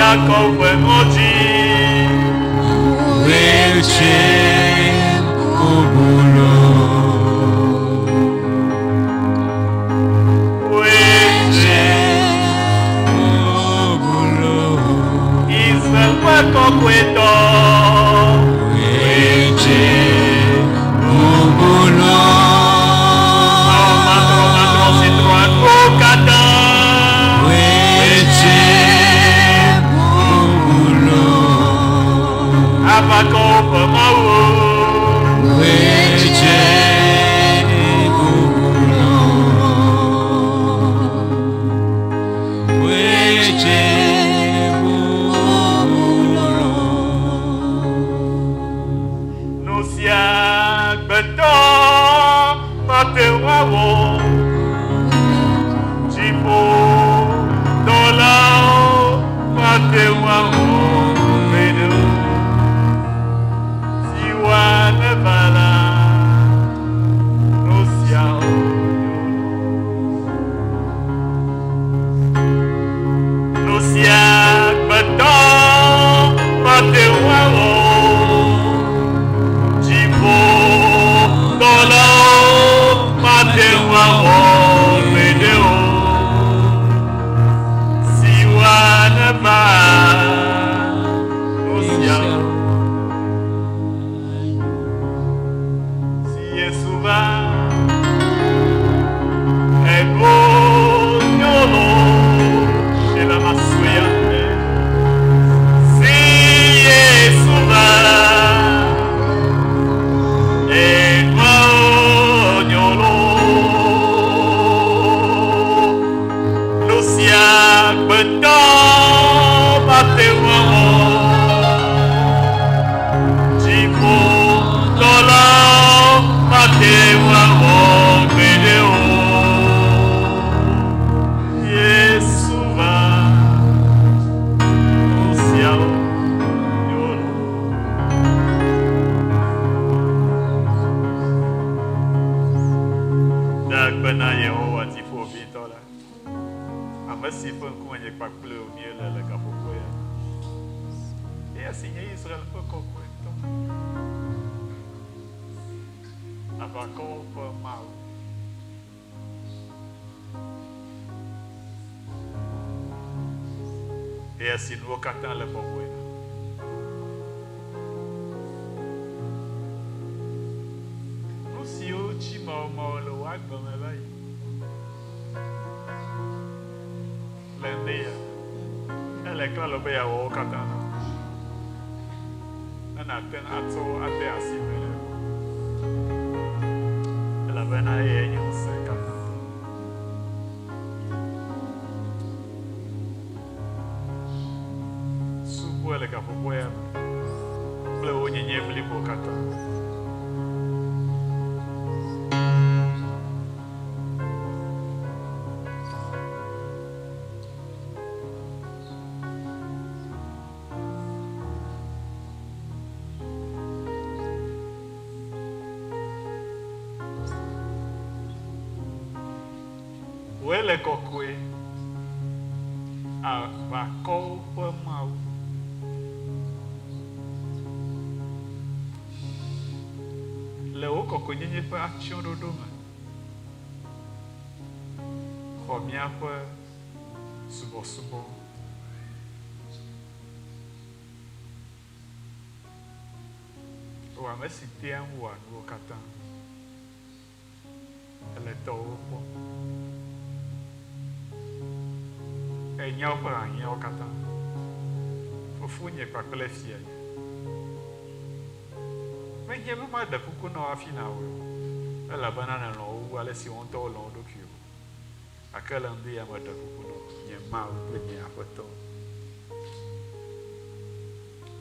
Yakob ƒe ŋɔdzi. Wetse bubulu. Wetse bubulu. Israel ƒe kɔkɔetɔ. Wetse bubulu. Matrɔ matrɔ si trɔa nuwo katã. Wetse bubulu. Aʋakɔwo ƒe Mawu. Wetse bubulu. Wetse bubulu. Nu sia gbetɔ mate ŋu awɔ. Dziƒo dɔlawo mate ŋu awɔ gbeɖe o. Si woaneva la, nu siawo nyo. Nu sia gbetɔ mate ŋu awɔ. Dziƒo dɔlawo mate ŋu awɔ gbeɖe o. Si woaneva nu siawo. Si Yesu va, ego nyolo shela masuya. Si Yesu va, ego nyolo. Nu sia gbetɔ mate ŋu awɔ. Dziƒo dɔlawo mate ŋu awɔ gbeɖe o. Yesu va, nu siawo nyo loo. Da akpe na Yehowa Dziƒoʋĩtɔ la, ame si ƒe ŋkume nye kpakple wò míele le gaƒoƒo ya me. Eya si nye Israel ƒe kɔkɔetɔ, aʋakɔwo ƒe Mawu. Eya si nuwo katã le bɔbɔe na. Nu siwo tsi mawɔmawɔ le wò agbe me va yi le ŋdi ya, ele klalo be yeawɔ wo katã na wò. Ne nàte ŋu atsɔ wo ade asi me le egbɔ. Elabena eyae nye ŋusẽ katã tɔ. Subɔe le gaƒoƒo ya me kple wò nyenye blibo katã. Wòe le kɔkɔe, aʋakɔwo ƒe Mawu. Le wò kɔkɔenyenye ƒe atsyɔ̃ɖoɖo me, xɔ míaƒe subɔsubɔ. Wò ame si tea ŋu wɔa nuwo katã, èle tɔwòwo kpɔm. Ènya woƒe hiahiãwo katã. Fofonye kpakple fianye. Mehiã be maɖe kuku na wò hafi nàwɔe o, elabena nèlɔ̃ wo wu ale si woawo ŋutɔ wolɔ̃ wo ɖokuiwo. Gake le ŋdi ya meɖe kuku na wò, nye Mawu kple nye Aƒetɔ.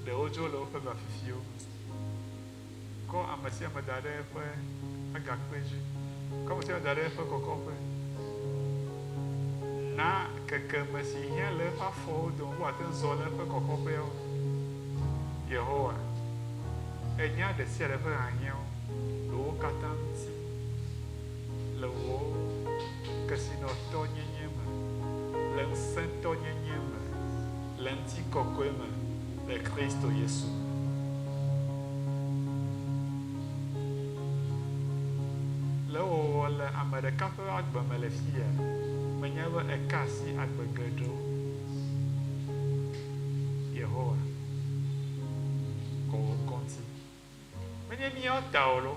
Ɖe wodzo le woƒe bafifiwo me. Kɔ ame sia ame da ɖe eƒe agakpe dzi. Kɔ ame sia ame da ɖe eƒe kɔkɔƒe. Na kekeme si hiã le eƒe afɔwo dome be wòate ŋu zɔ le eƒe kɔkɔƒeawo. Yehowa, ènya ɖe sia ɖe ƒe hiahiãwo le wo katã ŋuti le wò kesinɔtɔnyenye me, le ŋusẽtɔnyenye me. le ŋutikɔkɔe me le Kristo Yesu me. Le ewɔwɔ le ame ɖeka ƒe agbe me le fiya, menya be eka asi agbe geɖewo. Yehowa, kɔ wò ŋkɔ ŋuti. Menye míawo ta o lo,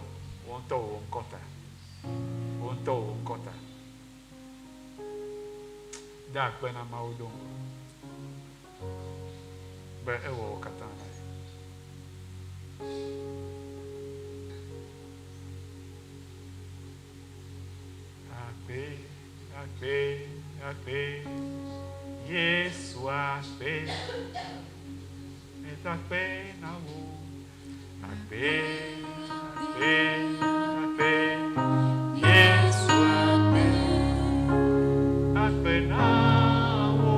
wò ŋutɔ wò ŋkɔ ta. Wò ŋutɔ wò ŋkɔ ta. Da akpe na Mawu do ŋgɔ be ewɔ wo katã na ye. Akpe, akpe, akpe, Yesu akpe. Meda akpe na wò. Akpe, akpe, akpe, Yesu akpe. Akpe na wò.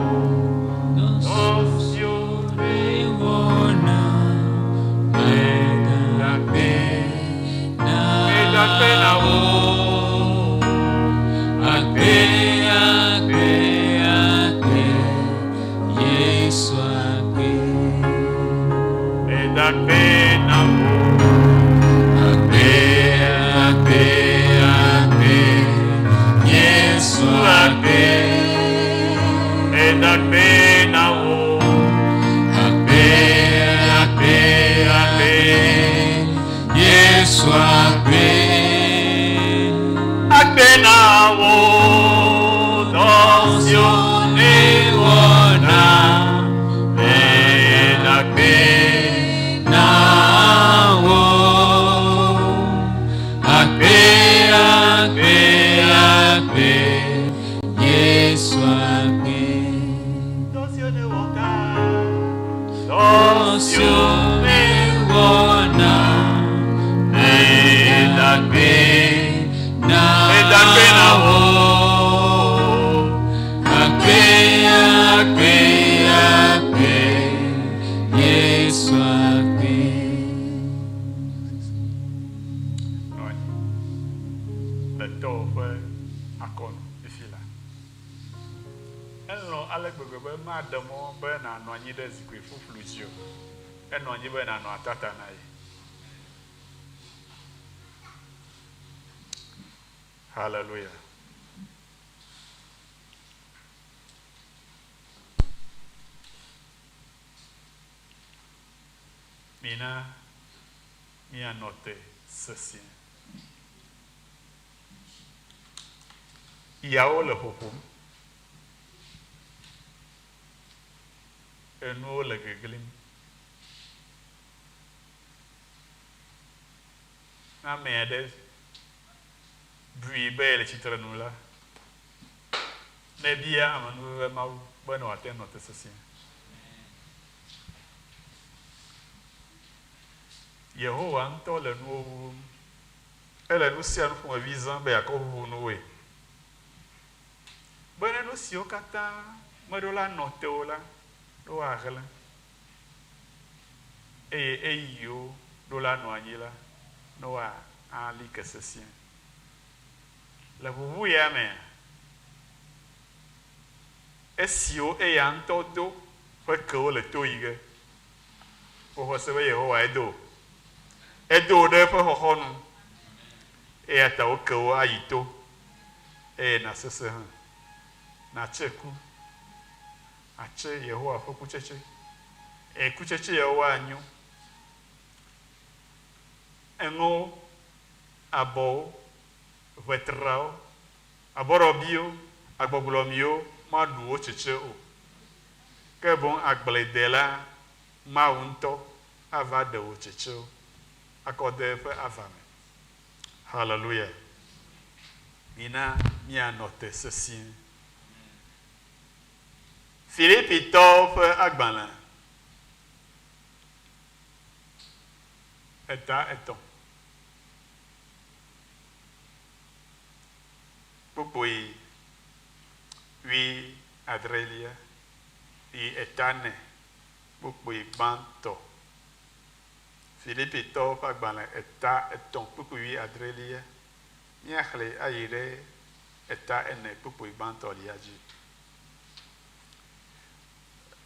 Dɔ siwo nèwɔna. Meda akpe, meda akpe na wò. Akpe, akpe, akpe, Yesu akpe. Meda akpe na wò. Akpe, akpe, akpe, Yesu akpe. Meda akpe na wò. Akpe, akpe, akpe, Yesu akpe. Akpe na wò. Dɔ siwo nèwɔna. Meda akpe na wò. Akpe, akpe, akpe, Yesu akpe. Dɔ siwo nèwɔ ta. Dɔ Dɔ siwo siwo nèwɔna. Meda akpe na Meda akpe na wò. Akpe, akpe, akpe, Yesu akpe. Nɔ anyi le tɔwò ƒe akɔnu fifi la. Elɔ̃ ale gbegbe be maɖe mɔ be nànɔ anyi ɖe zikpui ƒuƒlu dzi o. Enɔ anyi be nànɔ atata na ye. Haleluya. Mina míanɔ te sesĩe. Yawo le ƒoƒom. Enuwo le geglim. Ne ame aɖe bui be yele tsitrenu la, nebia amenuveve Mawu be ne wòate ŋu nɔ te sesĩe. Yehowa ŋutɔ le nuwo ʋuʋum. Ele nu sia nu ƒomevi zãm be yeakɔ ʋuʋu nuwoe. Be ne nu siwo katã meɖo la nɔ te o la, ne woahlẽ, eye eyiwo ɖo la nɔ anyi la, ne woali ke sesĩe. Le ʋuʋu ya mea, esiwo eya ŋutɔ do ƒe kewo le to yi ge. Woxɔ se be Yehowae do wo. Edo wo ɖe eƒe xɔxɔnu, eya ta wo kewo ayi to, eye nàsese hã. Nàtse ku. Àtse Yehowa ƒe kutsetse, eye kutsetse yawo anyo. Eŋɔwo, abɔwo, ʋetrawo, abɔɖɔbiwo, agbɔgblɔmiwo maɖu wo tsetse o. Ke boŋ agbledela Mawu ŋutɔ ava ɖe wò tsetsewo akɔ de eƒe ava me. Haleluya! Mina míanɔ te sesĩe. Filipitɔwo ƒe agbalẽ eta etɔ̃ kpukpui wuiadrelia yi eta ene kpukpui gbãtɔ. Filipitɔwo ƒe agbalẽ eta etɔ̃ kpukpui wuiadrelia, míaxlẽe ayi ɖe eta ene kpukpui gbãtɔ lia dzi.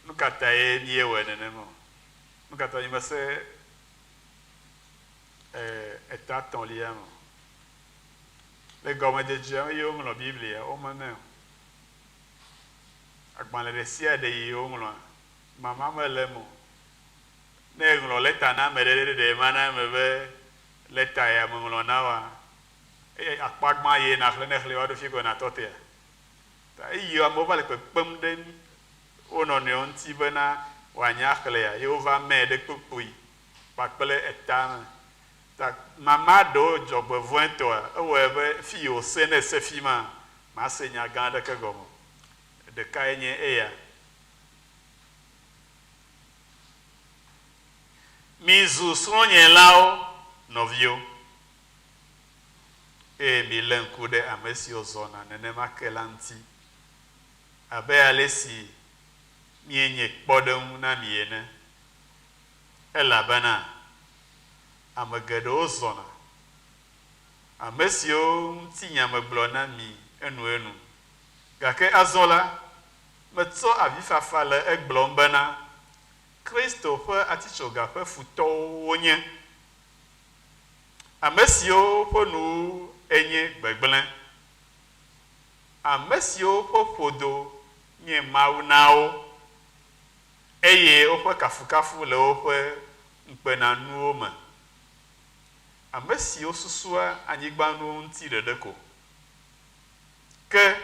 Nu ka tae míewɔe nenema o? Nu ka ta mímese eta etɔ̃lia me o? Le gɔmedzedzea me ye woŋlɔ Biblia, womeme o. Agbalẽ ɖe sia ɖe yi woŋlɔa, mama mele eme o. Ne èŋlɔ lɛta na ame ɖe ɖe, ɖe mana eme be lɛta ya meŋlɔ na woa, eye akpa gbã ye nàxlẽ, ne èxlẽe va ɖo fi ko nàtɔ tea? Ta eyi amewo va le kpekpem ɖe wo nɔnɔewo ŋuti bena woanya xlẽa, ye wova mɛ ɖe kpukpui kpakple eta me. Ta mama ɖewo dzɔgbevɔ̃etɔa, ewɔe be fi yi wòse ne èse fi ma, màse nya gã aɖeke gɔme o. Ɖekae nye eya. Mizu srɔ̃nyelawo, nɔviwo, eye milé ŋku ɖe ame siwo zɔna nenema ke la ŋuti, abe ale si míenye kpɔɖeŋu na mi ene. Elabena ame geɖewo zɔna, ame siwo ŋuti nya megblɔ na mi enuenu, gake azɔ la, metsɔ avifafa le egblɔm bena, Kristo ƒe atitsoga ƒe futɔwo wonye, ame siwo ƒe nuwuwu enye gbegblẽ, ame siwo ƒe ƒodo nye Mawu na wo, eye woƒe kafukafu le woƒe ŋukpenanuwo me, ame siwo susua anyigbanuwo ŋuti ɖeɖe ko. Ke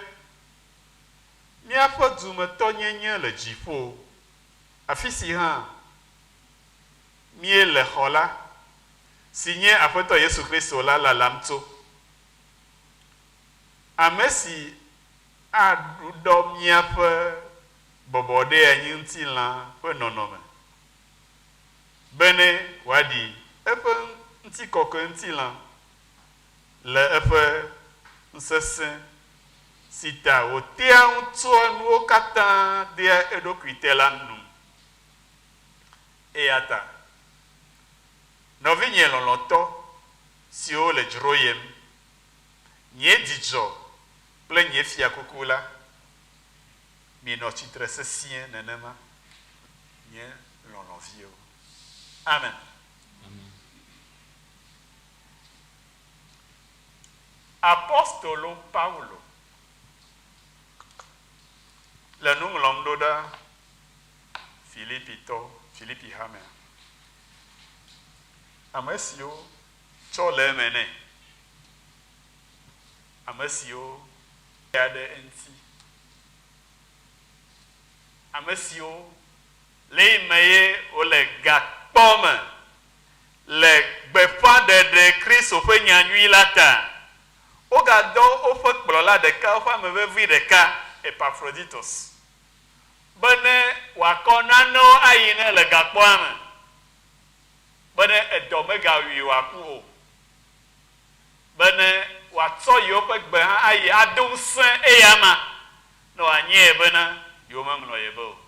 míaƒe dumetɔnyenye le dziƒo, afi si hã míele xɔ la, si nye Aƒetɔ Yesu Kristo la lalam tso, ame si aɖuɖɔ míaƒe bɔbɔɖeanyi ŋutilã ƒe nɔnɔme, bene wòaɖi eƒe ŋutikɔkɔe ŋutilã le eƒe ŋusesẽ si ta wòtea ŋu tsɔa nuwo katã dea eɖokui te la nu. Eya ta, nɔvinye lɔlɔ̃tɔ siwo le dzroyem, nye dzidzɔ kple nye fiakuku la, minɔ tsitre sesĩe nenema, nye lɔlɔ̃viwo. Amen. Apostolo Paulo le nu ŋlɔm ɖo ɖa Filipitɔ, Filipi hamea, ame siwo tsɔ le eme nɛ, ame siwo tea ɖe eŋuti, ame siwo le yi me ye wole gakpɔ me le gbeƒãɖeɖe Kristo ƒe nya nyui la ta. Wogadɔ woƒe kplɔla ɖeka, woƒe ame vevi ɖeka, Epafroditus, bene wòakɔ nanewo ayi ne le gakpɔa me, bene edɔ megawui wòaku o, bene wòatsɔ yewoƒe gbe hã ayi ado ŋusẽ eyama, ne wòanyae bena yewomeŋlɔ ye be o.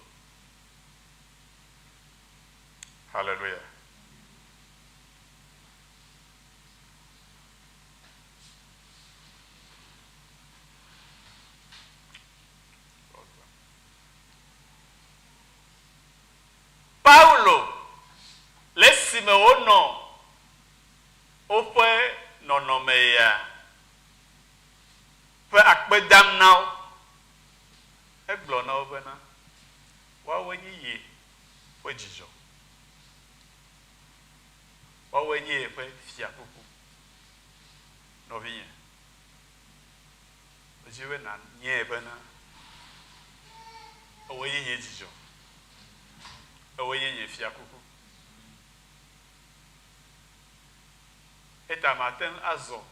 Haleluya. Paulo le esime wonɔ woƒe nɔnɔme ya ƒe akpe dam na wo, egblɔ na wo bena, Woawoe nye ye ƒe dzidzɔ. Woawoe nye yeƒe fiakuku. Nɔvinye, medi be nànyae bena ewòe nye nye dzidzɔ. Ewòe nye nye fiakuku. Eta mate ŋu azɔ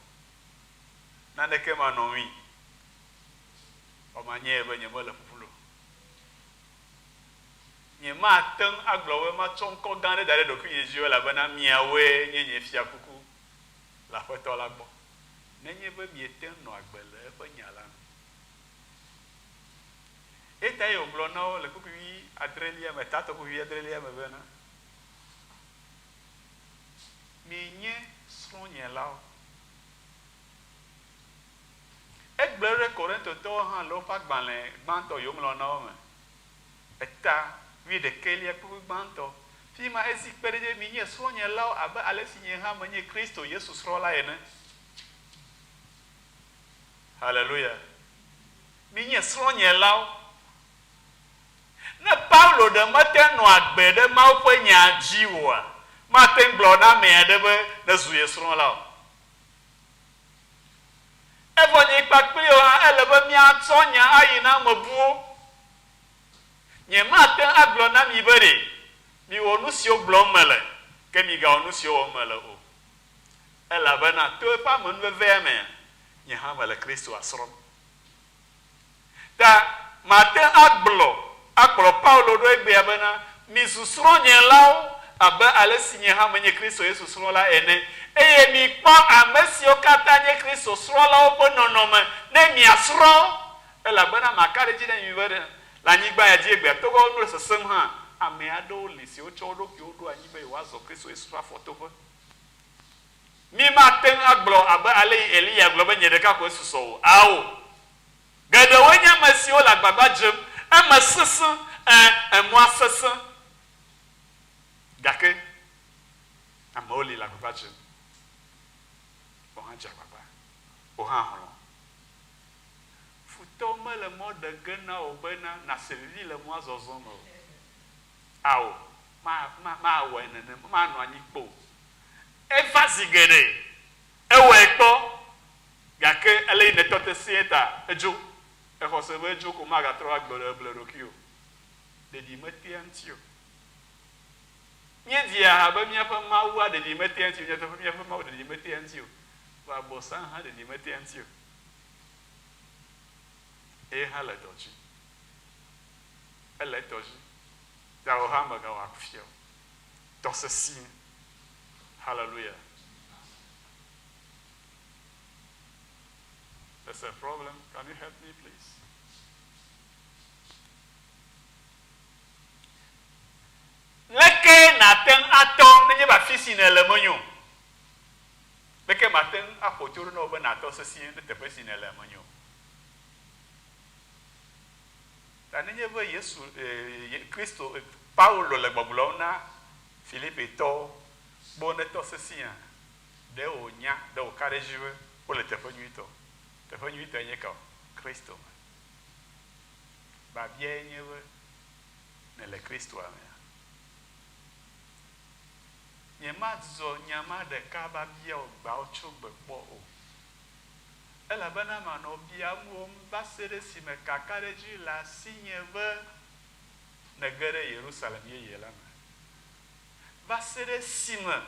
naneke manɔŋui, vɔ manyae be nyemele ƒuƒlu o. Nyemate ŋu agblɔ be matsɔ ŋkɔ gã aɖe da ɖe ɖokuinye dzi o, elabena miawoe nye nye fiakuku le Aƒetɔ la gbɔ, nenye be miete ŋu nɔ agbe le eƒe nya la nu. Eya tae wògblɔ na wo le kpukpui wuiadrelia me, tatɔ kpukpui wuiadrelia me bena, Mienye srɔ̃nyelawo. Egblɔe ɖe Korintotɔwo hã le woƒe agbalẽ gbãtɔ yi woŋlɔ na wo me, eta Wuiɖekɛlia kpukpui gbãtɔ. Fi ma ezi kpe ɖe edzi be, Minye srɔ̃nyelawo abe ale si nye hã menye Kristo Yesu srɔ̃la ene. Haleluya! Minye srɔ̃nyelawo. Ne Paulo ɖe mete ŋu nɔ agbe ɖe Mawu ƒe Nyaa dzi oa, mate ŋu gblɔ na ame aɖe be nezu ye srɔ̃la o. Evɔ nye kpakpli wò hã ele be míatsɔ nya ayi na ame buwo. Nyemate ŋu agblɔ na mi be ɖe miwɔ nu siwo gblɔm mele, ke migawɔ nu siwo wɔm mele o. Elabena to eƒe amenuvevea mea, nye hã mele Kristoa srɔ̃m. Ta mate ŋu agblɔ akplɔ Paulo ɖo egbea bena, Mizu srɔ̃nyelawo, abe ale si nye hã menye Kristo Yesu srɔ̃la ene, eye mikpɔ ame siwo katã nye Kristo srɔ̃lawo ƒe nɔnɔme ne miasrɔ̃ wo. Elabena maka ɖe edzi na mi be le anyigba ya dzi egbea, togbɔ be nu le sesẽm hã, ame aɖewo li siwo tsɔ wo ɖokuiwo ɖo anyi be yewoazɔ Kristo Yesu ƒe afɔtoƒe. Mímate ŋu agblɔ abe aleyi Eliya gblɔ be nye ɖeka koe susɔ o. Ao! Geɖewoe nye amesiwo le agbagba dzem, eme sesẽ, ẽ, emɔa sesẽ. Gake amewo li le agbagba dzem. Wò hã dze agbagba. Wò hã hlɔ̃. Futɔ mele mɔ ɖe ge na wò bena nàse vivi le mɔa zɔzɔ me o. Ao, ma, ma, mawɔe nenem, manɔ anyi kpɔ o. Eva zi geɖe. Ewɔe kpɔ, gake ele yi nètɔ te sẽe ta, edzo. Exɔ se be edzo ko magatrɔ va gbe ɖe ble ɖokui o. Ɖeɖi metea ŋuti o. Míedzia ha be míaƒe Mawua ɖeɖi metea ŋuti o. Nyateƒe míaƒe Mawu ɖeɖi metea ŋuti o. Vɔ Abosam hã ɖeɖi metea ŋuti o. Eye hã le dɔ dzi. Ele etɔ dzi. Ta wò hã mègawɔ akufia o. Tɔ sesĩe. Hallelujah. There's a problem. Can you help me, please? Leke nàte ŋu atɔ nenye be afi si nèle menyo? Leke mate ŋu aƒo to ɖo na wò be nàtɔ sesĩe ne teƒe si nèle menyo? Ta nenye be Yesu, Kristo, Paulo le gbɔgblɔm na Filipitɔwo be wonetɔ sesẽa, ɖe wònya, ɖe wòka ɖe edzi be wole teƒe nyuitɔ. Teƒe nyuitɔe nye ka o? Kristo me. Biabiae nye be, nèle Kristoa mea? Nyemazɔ nya ma ɖeka va bia wò gbeawotsyogbe kpɔ o. Elabena manɔ biam wòm va se ɖe esime kakaɖedzi le asinye be nège ɖe Yerusalem Yeye la me. Va se ɖe esime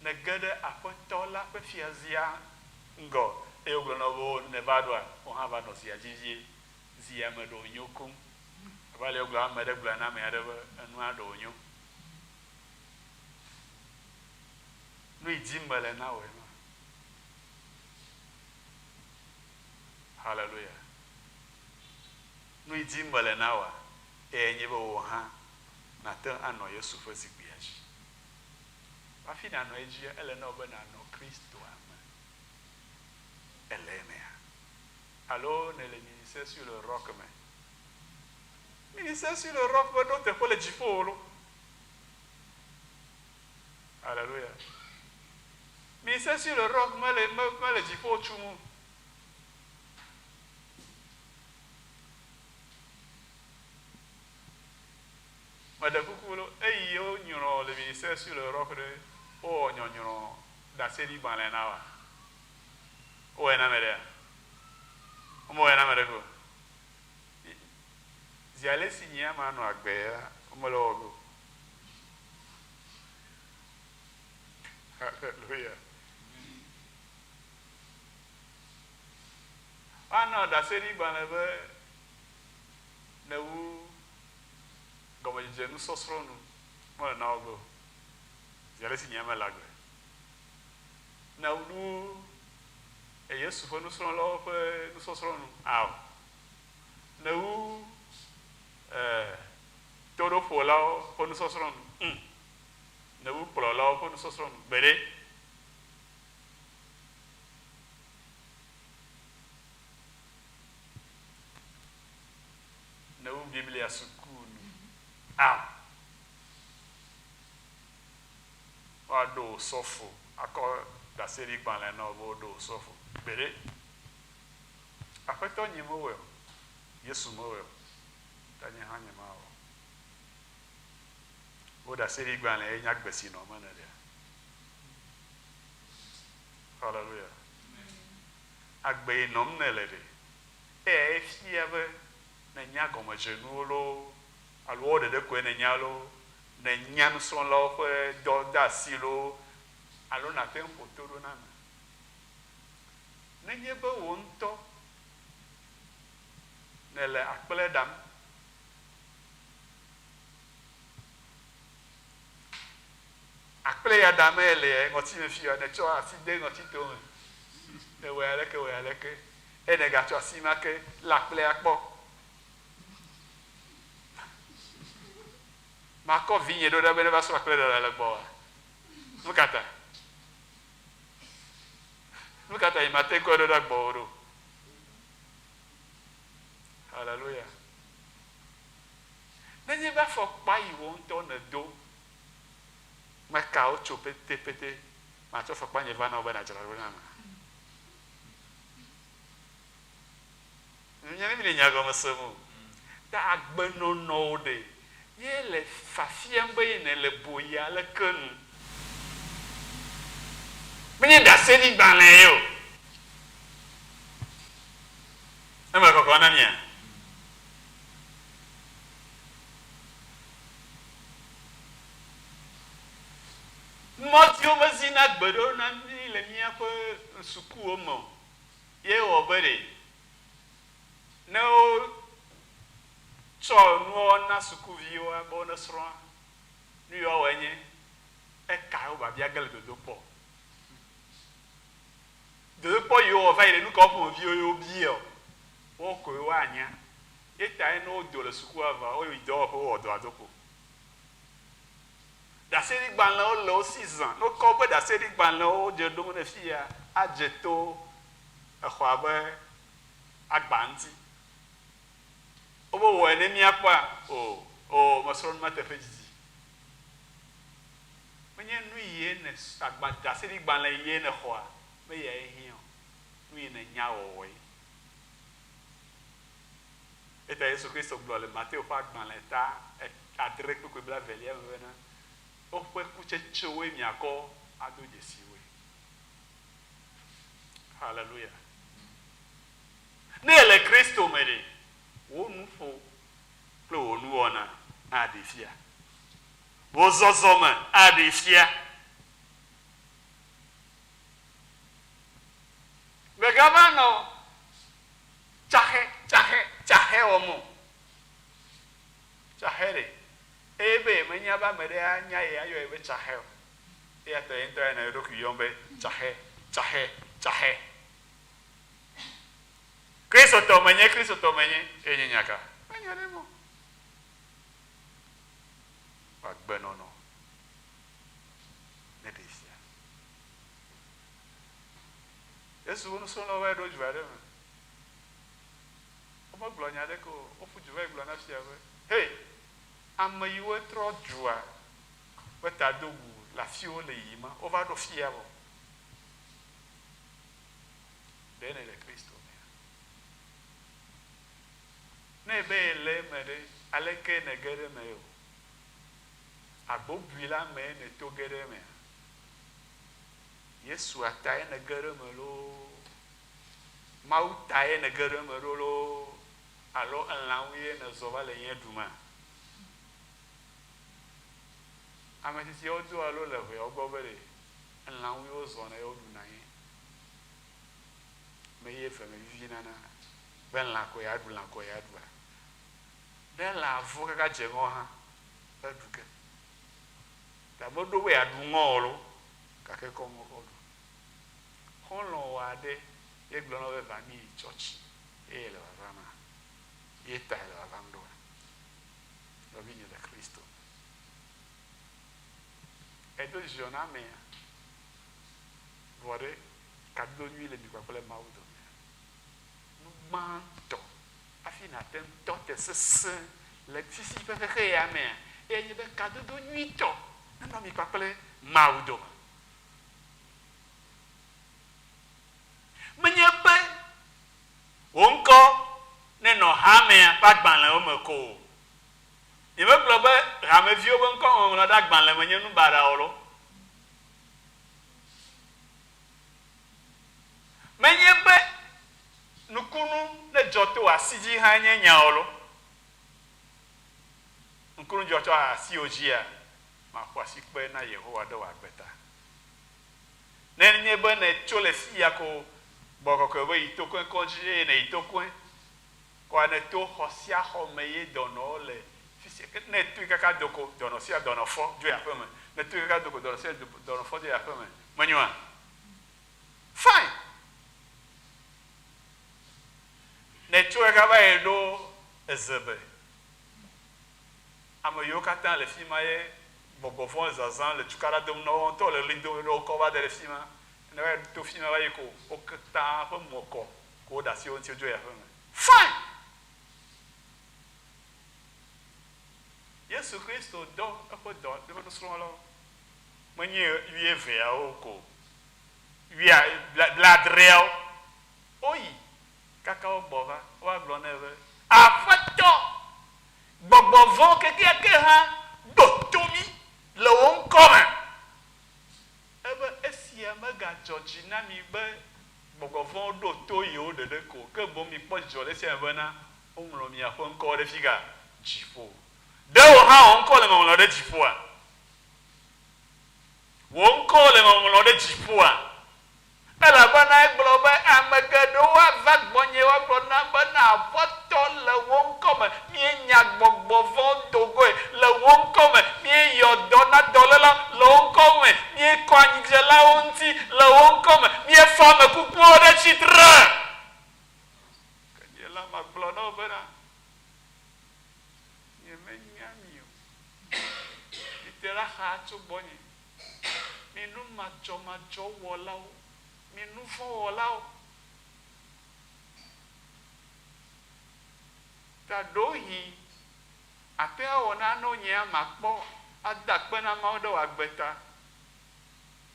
nège ɖe Aƒetɔ la ƒe fiazia ŋgɔ, eye wogblɔ na wò be, Oo, ne nèva ɖoa, wò hã va nɔ zia dzi vie. Zia me ɖe wònyo koŋ. Abe ale wogblɔ, ame aɖe gblɔe na ame aɖe be, Enua ɖe wònyo. Nu yi dim mele na wòe ma. Haleluya. Nu yi dim mele na wòa, eyae nye be wò hã nàte ŋu anɔ Yesu ƒe zikpuia dzi. Hafi nànɔ edzia, ele na wò be nànɔ Kristoa me. Èle emea? Alo nèle Ministère sur le Roc me? Ministère sur le Roc meɖo teƒe le dziƒo o lo. Haleluya. Ministère sur le Roc mele, mele dziƒo tum o. Meɖe kuku lo, eyi wonyrɔ le Ministère sur le Roc ɖe, wowɔ nyɔnyrɔ ɖaseɖigbalẽ na woa? Wowɔe na ame ɖea? Womewɔe na ame ɖeke o. Zi alesi nyea manɔ agbe ya, womele ewɔ ge o. Hallelujah. Woana ɖaseɖigbalẽ be nèwu gɔmedzedze nusɔsrɔ̃ nu. Mele na wò ge o. Zi ale si nye mele agbe. Nèwu Yesu ƒe nusrɔ̃lawo ƒe nusɔsrɔ̃ nu? Ao. Nèwu toɖoƒolawo ƒe nusɔsrɔ̃ nu? Ŋ. Nèwu kplɔlawo ƒe nusɔsrɔ̃ nu? Gbeɖe. Ne wu Biblia suku nu. woaɖo wò sɔfo akɔ ɖaseɖigbalẽ na wò be woɖo wò sɔfo. Gbeɖe! Aƒetɔ nye mewɔe o, Yesu mewɔe o, ta nye hã nyemawɔ o. Wò ɖaseɖigbalẽ ye nye agbe si nɔm nèlea. Haleluya! Agbe yi nɔm nèle ɖe, eyae fia be nènya gɔmedzenuwo loo alo woawo ɖeɖe koe nènya loo, nènya nusrɔ̃lawo ƒe dɔdeasi loo alo nàte ŋu ƒo to ɖo na ame. Nenye be wò ŋutɔ nèle akple ɖam, akple ya ɖam ele ŋɔti me fia, nètsɔ asi de ŋɔtito me, nèwɔe aleke wɔe aleke, eye nègatsɔ asi ma ke lé akplea kpɔ. Makɔ vinye ɖo ɖa be neva srɔ̃ akple ɖaɖa le gbɔwòa? Nu ka ta? Nu ka ta nyemate ŋu kɔe ɖo ɖa gbɔwò ɖo? Haleluya. Nenye be afɔkpa yi wò ŋutɔ nèdo meka wo tso petepete, matsɔ afɔkpa nye va na wò be nàdzra ɖo nam. Nye ne mi le nya gɔme sem o. Ta agbenɔnɔwo ɖe ye le fafiam be ye nèle boyi aleke nu. Menye ɖaseɖigbalẽ ye o. Eme kɔkɔ na mia? Mɔtiwo mezina gbeɖe o na mí le míaƒe sukuwo me o. Ye wɔ be ɖe ne wotsɔ nuwo na sukuviwoa be wonesrɔ̃a, nu yi woawɔe nye eka wo biabia ge le dodokpɔ. Dodokpɔ yi wowɔ va yi ɖe nu kawo ƒomeviwo ye wobia o, woawo koe woanya. Ye tae ne wodo le sukua vɔa, woyi dɔwɔƒe wowɔ dɔa do kpo. Ɖaseɖigbalẽwo le wo si zã. Ne wokɔ woƒe ɖaseɖigbalẽwo dze ɖom ɖe fiya, adze to exɔa ƒe agba ŋuti. Wobe wɔe ne míakpɔa? O, o, mesrɔ̃ nu ma teƒe didi. Menye nu yie ne agba ɖaseɖigbalẽ yie nèxɔa, be yae hiã o. Nu yi nènya wɔwɔe. Eya ta Yesu Kristo gblɔ le Mateo ƒe agbalẽ ta adre kpukpui blaevelia me bena, Woƒe kutsetsewoe miakɔ ado dzesi woe. Haleluya! Ne èle Kristo me ɖe, wò nuƒo kple wò nuwɔna aɖee fia. Wò zɔzɔme aɖee fia. Mègava nɔ Tsaxe, tsaxe, tsaxe wɔm o. Tsaxe ɖe, eye be yemenya be ame ɖe anya ye ayɔ ye be tsaxe o. Eya ta ye ŋutɔ ya nɔ eɖokui yɔm be tsaxe, tsaxe, tsaxe. Kristotɔ menye, Kristotɔ menye, eye nye nya ka? Menya ɖe eme o. Agbenɔnɔ neɖee fia. Yesu ƒe nusrɔ̃lawo va yi ɖo du aɖe me. Womegblɔ nya aɖeke o. Woƒu du va yi gblɔ na fia be, Hei, ame yiwo trɔ dua ƒe ta do gu le afi wole yiyim, wova ɖo fia vɔ. Ɖe nèle Kristo mea? Ne ebe yele eme ɖe, aleke nège ɖe eme o? Agbobui la mee nèto ge ɖe emea? Yesua tae nège ɖe eme loo, Mawu tae nège ɖe eme ɖo loo, alo elãwo ye nèzɔ va le nye ɖuma? Ame tsitsiawo doa lo le ʋeawo gbɔ be ɖe elãwo ye wozɔna ye woɖuna ye. Me ye eve me vivina na be lã ko yeaɖu, lã ko yeaɖua. Ne lã vɔ kaka dze ŋɔ hã, eɖu ke. Ta meɖo be yeaɖu ŋɔ o lo, gake ekɔ ŋɔ kɔ ɖu. Xɔlɔ̃wò aɖe ye gblɔ na wò be va míyi tsɔtsi eye le vavama? Ye tae le vavam ɖoa? Nɔvinye le Kristo me. Edo dzidzɔ na amea, vɔ ɖe kadodo nyui le mi kpakple Mawu domea? Nu gbãtɔ hafi nàte ŋu tɔ te sesẽ le fifi ƒe xexe ya mea, eyae nye be kadodo nyuitɔ nenɔ mi kpakple Mawu dome. míaƒe agbalẽwo me ko o. Nyemegblɔ be hameviwo ƒe ŋkɔ ŋɔŋlɔ ɖe agbalẽ me nye nu baɖa o lo. Menye be nukunu ne dzɔ to asi dzi hã nye nya o lo. Nukunu dzɔ tso asiwò dzia, maƒo asikpe na Yehowa ɖe wò agbe ta. Ne nye be nètso le fiya ko gbɔ kɔkɔe be yi tokoe kɔdzi eye nèyi tokoe kɔa nèto xɔ sia xɔ me ye dɔnɔwo le fisia ke ne ètoe kaka do ko dɔnɔ sia dɔnɔ fɔ dzo yi aƒe me. Ne ètoe kaka do ko dɔnɔ sia dɔnɔ fɔ dzo yi aƒe me. Menyoa? Fine. Ne ètso kaka va yi ɖo ezebe Ame yiwo katã le fi ma ye gbɔgbɔ vɔ̃ zazã le cukaɖa dom na woawo ŋutɔ le ɣli dom be wokɔ va da ɖe fi ma. Ne va to fi ma va yi ko wo katã ƒe mo kɔ ko woɖe asi wo ŋuti wodzo yi aƒe me. Fine! Yesu Kristo dɔ eƒe dɔ eƒe nusrɔ̃lawo. Menye wuieveawo ko o, wuia, blaadreawo. Woyi kaka wogbɔ va, wova gblɔ nɛ be, Aƒetɔ, Gbɔgbɔ vɔ̃ kekeake hã ɖo to mí le wò ŋkɔ me. Ebe esia megadzɔ dzi na mi be gbɔgbɔ vɔ̃wo ɖo to yewo ɖeɖe ko o, ke boŋ mikpɔ dzidzɔ le esia me bena woŋlɔ miaƒe ŋkɔwo ɖe figa? Dziƒo. Ɖe wò hã wò ŋkɔ le ŋɔŋlɔ ɖe dziƒoa? Wò ŋkɔ le ŋɔŋlɔ ɖe dziƒoa? Elabena egblɔ be, Ame geɖewo ava gbɔnye woagblɔ nam bena, Aƒetɔ, le wò ŋkɔ me míenya gbɔgbɔ vɔ̃wo do goe, le wò ŋkɔ me míeyɔ dɔ na dɔlélawo, le wò ŋkɔ me míekɔ anyidzelawo ŋuti, le wò ŋkɔ me míefɔ ame kukuwo ɖe tsitre. Ke nye la magblɔ na wo bena, Nyemenya mi o. Mite ɖe axa tso gbɔnye. Mi nu madzɔmadzɔ wɔlawo, mi nu vɔ̃ wɔlawo. Ta ɖewohĩ àte ŋu awɔ nane wo nyea makpɔ ada akpe na Mawu ɖe wò agbe ta.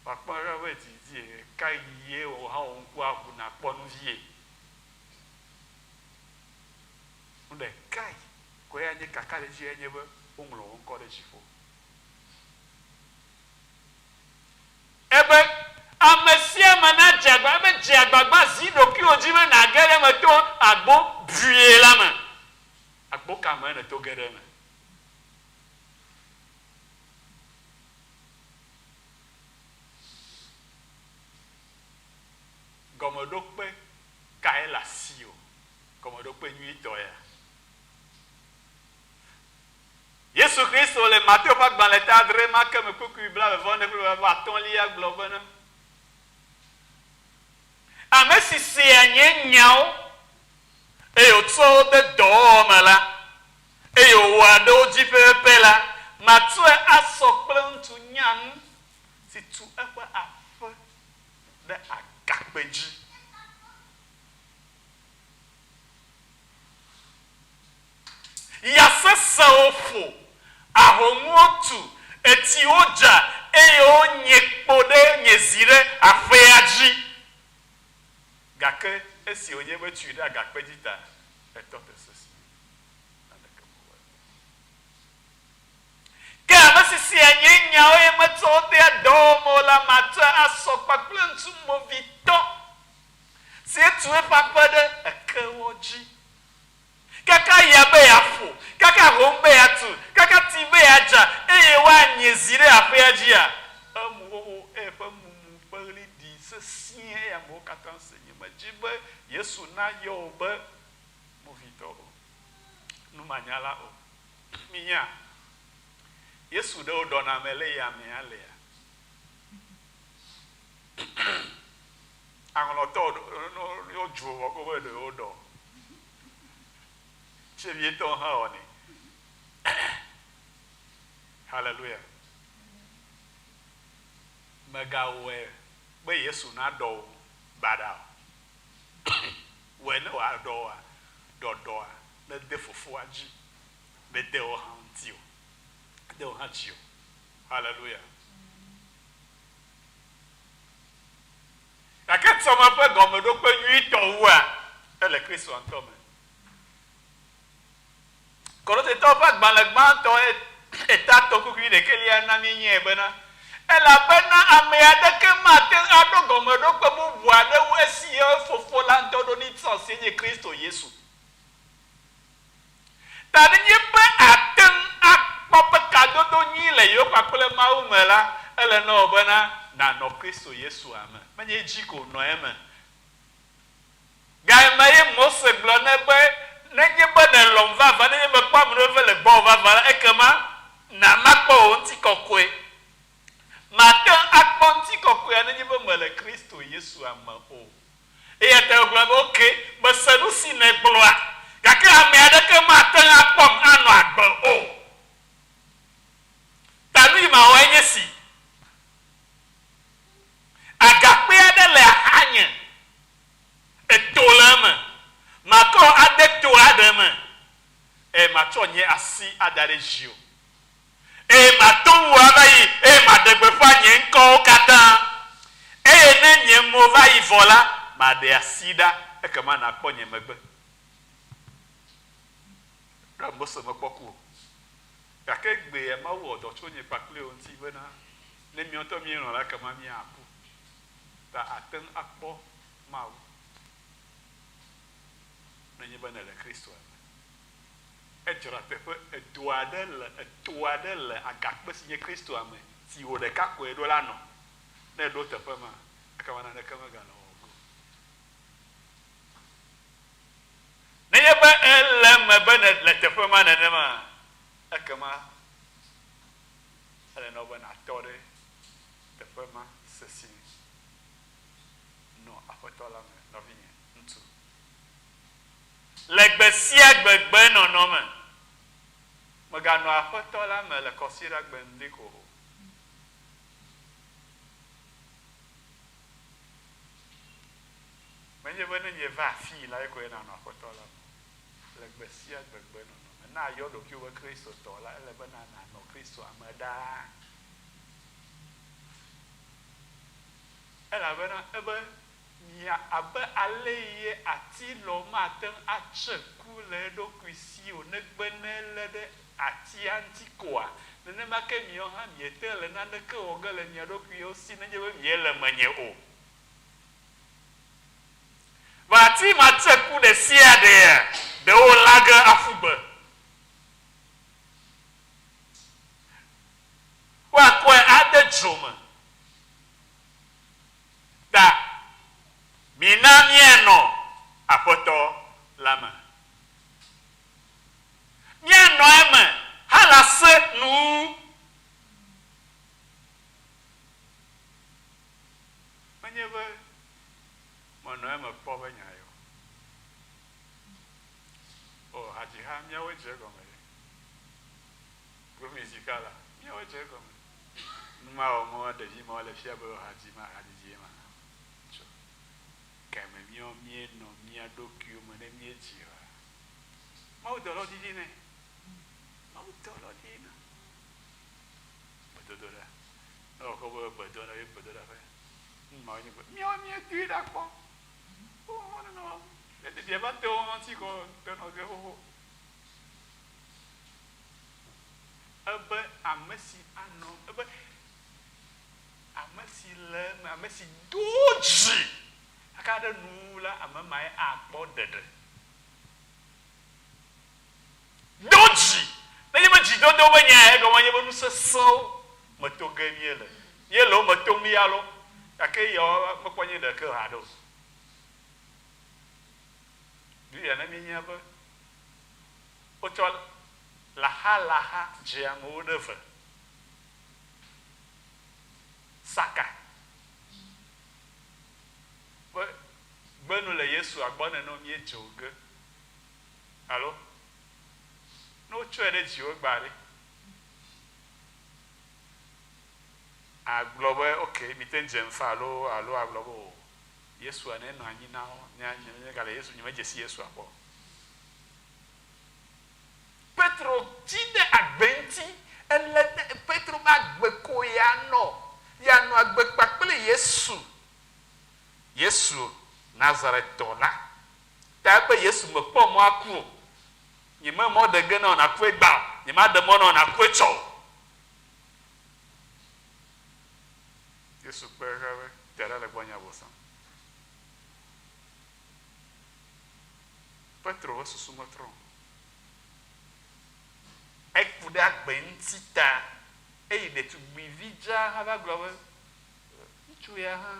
Wòakpɔ ɖa be didi ɣekaɣie wò hã wò ŋku aʋu nàkpɔ nu vie. Nu ɖekae koe anye kakaɖedzi enye be woŋlɔ wò ŋkɔ ɖe dziƒo. Ebe, Ame sia ame nadze agbagba, ebe, dze agbagba zi ɖokuiwò dzi be nàge ɖe eme to agbo bue la me. Agbo ka mee nèto ge ɖe eme? Gɔmeɖokpe kae le asiwò? Gɔmeɖokpe nyuitɔ ya. Yesu Kristo le Mateo ƒe agbalẽ ta adre ma ke me kpukpui blaeve-vɔ-ene kple blaeve-vɔ-atɔ̃lia gblɔ bena, Ame si sea nye nyawo, eye wòtsɔa wo de dɔwɔwɔ me la, eye wòwɔa ɖe wo dzi pɛpɛpɛ la, matsɔe asɔ kple ŋutsu nyanu si tu eƒe aƒe ɖe agakpe dzi. Ya sesẽwo ƒo, ahomuwo tu, etsiwo dza, eye wonye kpo ɖe nye zi ɖe aƒea dzi. Gake esi wònye be tui ɖe agakpe dzi ta, etɔ te sesĩe. Naneke mewɔe o. Ke ame si sea nye nyawo eye metsɔ wo dea dɔwɔwɔ me o la, matsɔe asɔ kpakple ŋutsu movitɔ si etu eƒe aƒe ɖe ekewɔ dzi. Kaka ya be yeaƒo, kaka hom be yeatu, kaka ti be yeadza, eye woanyè zi ɖe aƒea dzia, emu xoxo, eye eƒe mumu ƒe ɣli ɖi sesĩe eye amewo katã se. Nyemedi be Yesu nayɔ wò be movitɔ o, numanyala o. Minya, Yesu ɖe wòɖɔna ame le ye amea lea? Aŋlɔtɔ wodzo vɔ ko be ɖe woɖɔ. Tsevietɔ hã wɔnɛ. Hallelujah. Mègawɔe be Yesu naɖɔ wò baɖa o. Wɔe ne wòaɖɔ wòa, ɖɔɖɔa nede Fofoa dzi, mede wò hã ŋuti o, mede wò hã dzi o. Hallelujah. Gake tsɔme ƒe gɔmeɖokpe nyuitɔ wua, ele Kristoa ŋutɔ me. agbalẽ gbãtɔ etatɔ kpukpui ɖekɛlia na míenyae bena, Elabena ame aɖeke mate ŋu aɖo gɔmeɖokpe bubu aɖe wu esi Fofo la ŋutɔ ɖo ɖi tsã si nye Kristo Yesu. Ta nenye be àte ŋu akpɔ be kadodo nyui le yewo kpakple Mawu me la, ele na wò bena nànɔ Kristo Yesua me. Menye edzi ko nɔ eme. Gayime ye Mose gblɔ nɛ be, Nenye be nèlɔ̃m vavã, nenye be mekpɔ amenuveve le gbɔwò vavã la, ekema na makpɔ wò ŋutikɔkɔe. Màte ŋu akpɔ ŋutikɔkɔea nenye be mèle Kristo Yesua me o. Eya ta wògblɔ be, Ok, mese nu si nègblɔa, gake ame aɖeke mate ŋu akpɔm anɔ agbe o. Ta nu yi mawɔe nye esi, Agakpe aɖe le axanye, eto le eme, makɔ ade to aɖe me, eye matsɔ nye asi ada ɖe dziwò. Eye mato ŋuwò ava yi, eye maɖe gbeƒã nye ŋkɔwo katã. Eye ne nye mo va yi vɔ la, maɖe asi ɖa, ekema nàkpɔ nye megbe. Ɖe Mose mekpɔ ku o. Gake egbea Mawu wɔ dɔ tso nye kpakple wò ŋuti bena, ne míawo ŋutɔ míelɔ̃ la, ekema míaku. Ta àte ŋu akpɔ Mawu nenye be nèle Kristoa me. Edzra teƒe edo aɖe le eto aɖe le agakpe si nye Kristoa me si wò ɖeka koe ɖo la nɔ. Ne èɖo teƒe ma, ekema naneke megale wɔwɔ ge o. Nenye be ele eme be nèle teƒe ma nenema, ekema ele na wò be nàtɔ ɖe teƒe ma sesĩe. Nɔ Aƒetɔ la me, nɔvinye ŋutsu. Le gbe sia gbe gbenɔnɔ me. Mèganɔ Aƒetɔ la me le Kɔsiɖagbe ŋdi ko o. Menye be ne mieva afii la koe nànɔ Aƒetɔ la me o. Le gbe sia gbe gbenɔnɔ me. Ne àyɔ ɖokuiwò be Kristotɔ la, ele be nànɔ Kristoa me ɖaa. Elabena ebe, Mia abe aleyie atilɔ mate ŋu atse ku le eɖokui si o negbe ne elé ɖe atia ŋuti koa, nenema ke miawo hã miete ŋu le naneke wɔ ge le mia ɖokuiwo si nenye be miele menye o. Vɔ ati matse ku ɖe sia ɖea, ɖewo lã ge aƒu gbe. Woakɔe ade dzo me. Ta mina míanɔ Aƒetɔ la me. Míanɔ eme halase nu. Menye be menɔ eme kpɔ be nya ye o. O, hadziha, míawoe dze egɔme ɖe. Gomezika la, míawoe dze egɔme. Nu ma wɔm ɖevi mawo le fia be hadzi ma, hadzidzie ma. Tso game míawo míenɔ mía ɖokuiwo me ne míedzi oa, mawudɔlawo didi nɛ. Mawudɔlawo didi na. Gbedodoɖa. Ne wòkɔ be gbedoɖa ye gbedoɖa ƒe nu mawo nye gbe. Míawo míedoe ɖa kpɔ. Wo nɔ ne ɖevia va te wo ŋuti kɔ tenɔ ge xoxo. Ebe ame si anɔ ebe ame si le eme, ame si do dzi kaka ɖe nuwuwu la, ame mae akpɔ ɖeɖe. Do dzi! Nenye be dzidodo be nyae, egɔme nye be nu sesẽwo me to ge míele. Míele wo me tom ya loo, gake eyawo mekpɔ nye ɖeke haɖe o. Biblia na míenya be wotsɔ laxalaxa dze amewo ɖe ve. Saka be gbe nu le Yesua gbɔ ne no míedze o ge. Alo ne wotsɔe ɖe dziwò egbea ɖe, àgblɔ be ok, mite ŋu dzem faa alo alo àgblɔ be o, Yesua nenɔ anyi na wo, nye nye megale Yesu, nyemedze si Yesua kpɔ o. Petro tsi ɖe agbe ŋuti. Ele be Petro ƒe agbe ko yeanɔ. Yeanɔ agbe kpakple Yesu. Yesu Nazaretɔ la. Ta ebe Yesu mekpɔ mɔ aku o. Nyememɔ ɖe ge na wò nàku egbea o. nyemaɖe mɔ na wò nàku etsɔ o. Yesu kpe exa be, Te ɖa le gbɔnye, Abosam. Petro ƒe susu metrɔ o. Eku ɖe agbe ŋuti ta eye ɖetugbivi dzaa hã va gblɔ be, Ŋutsu ya hã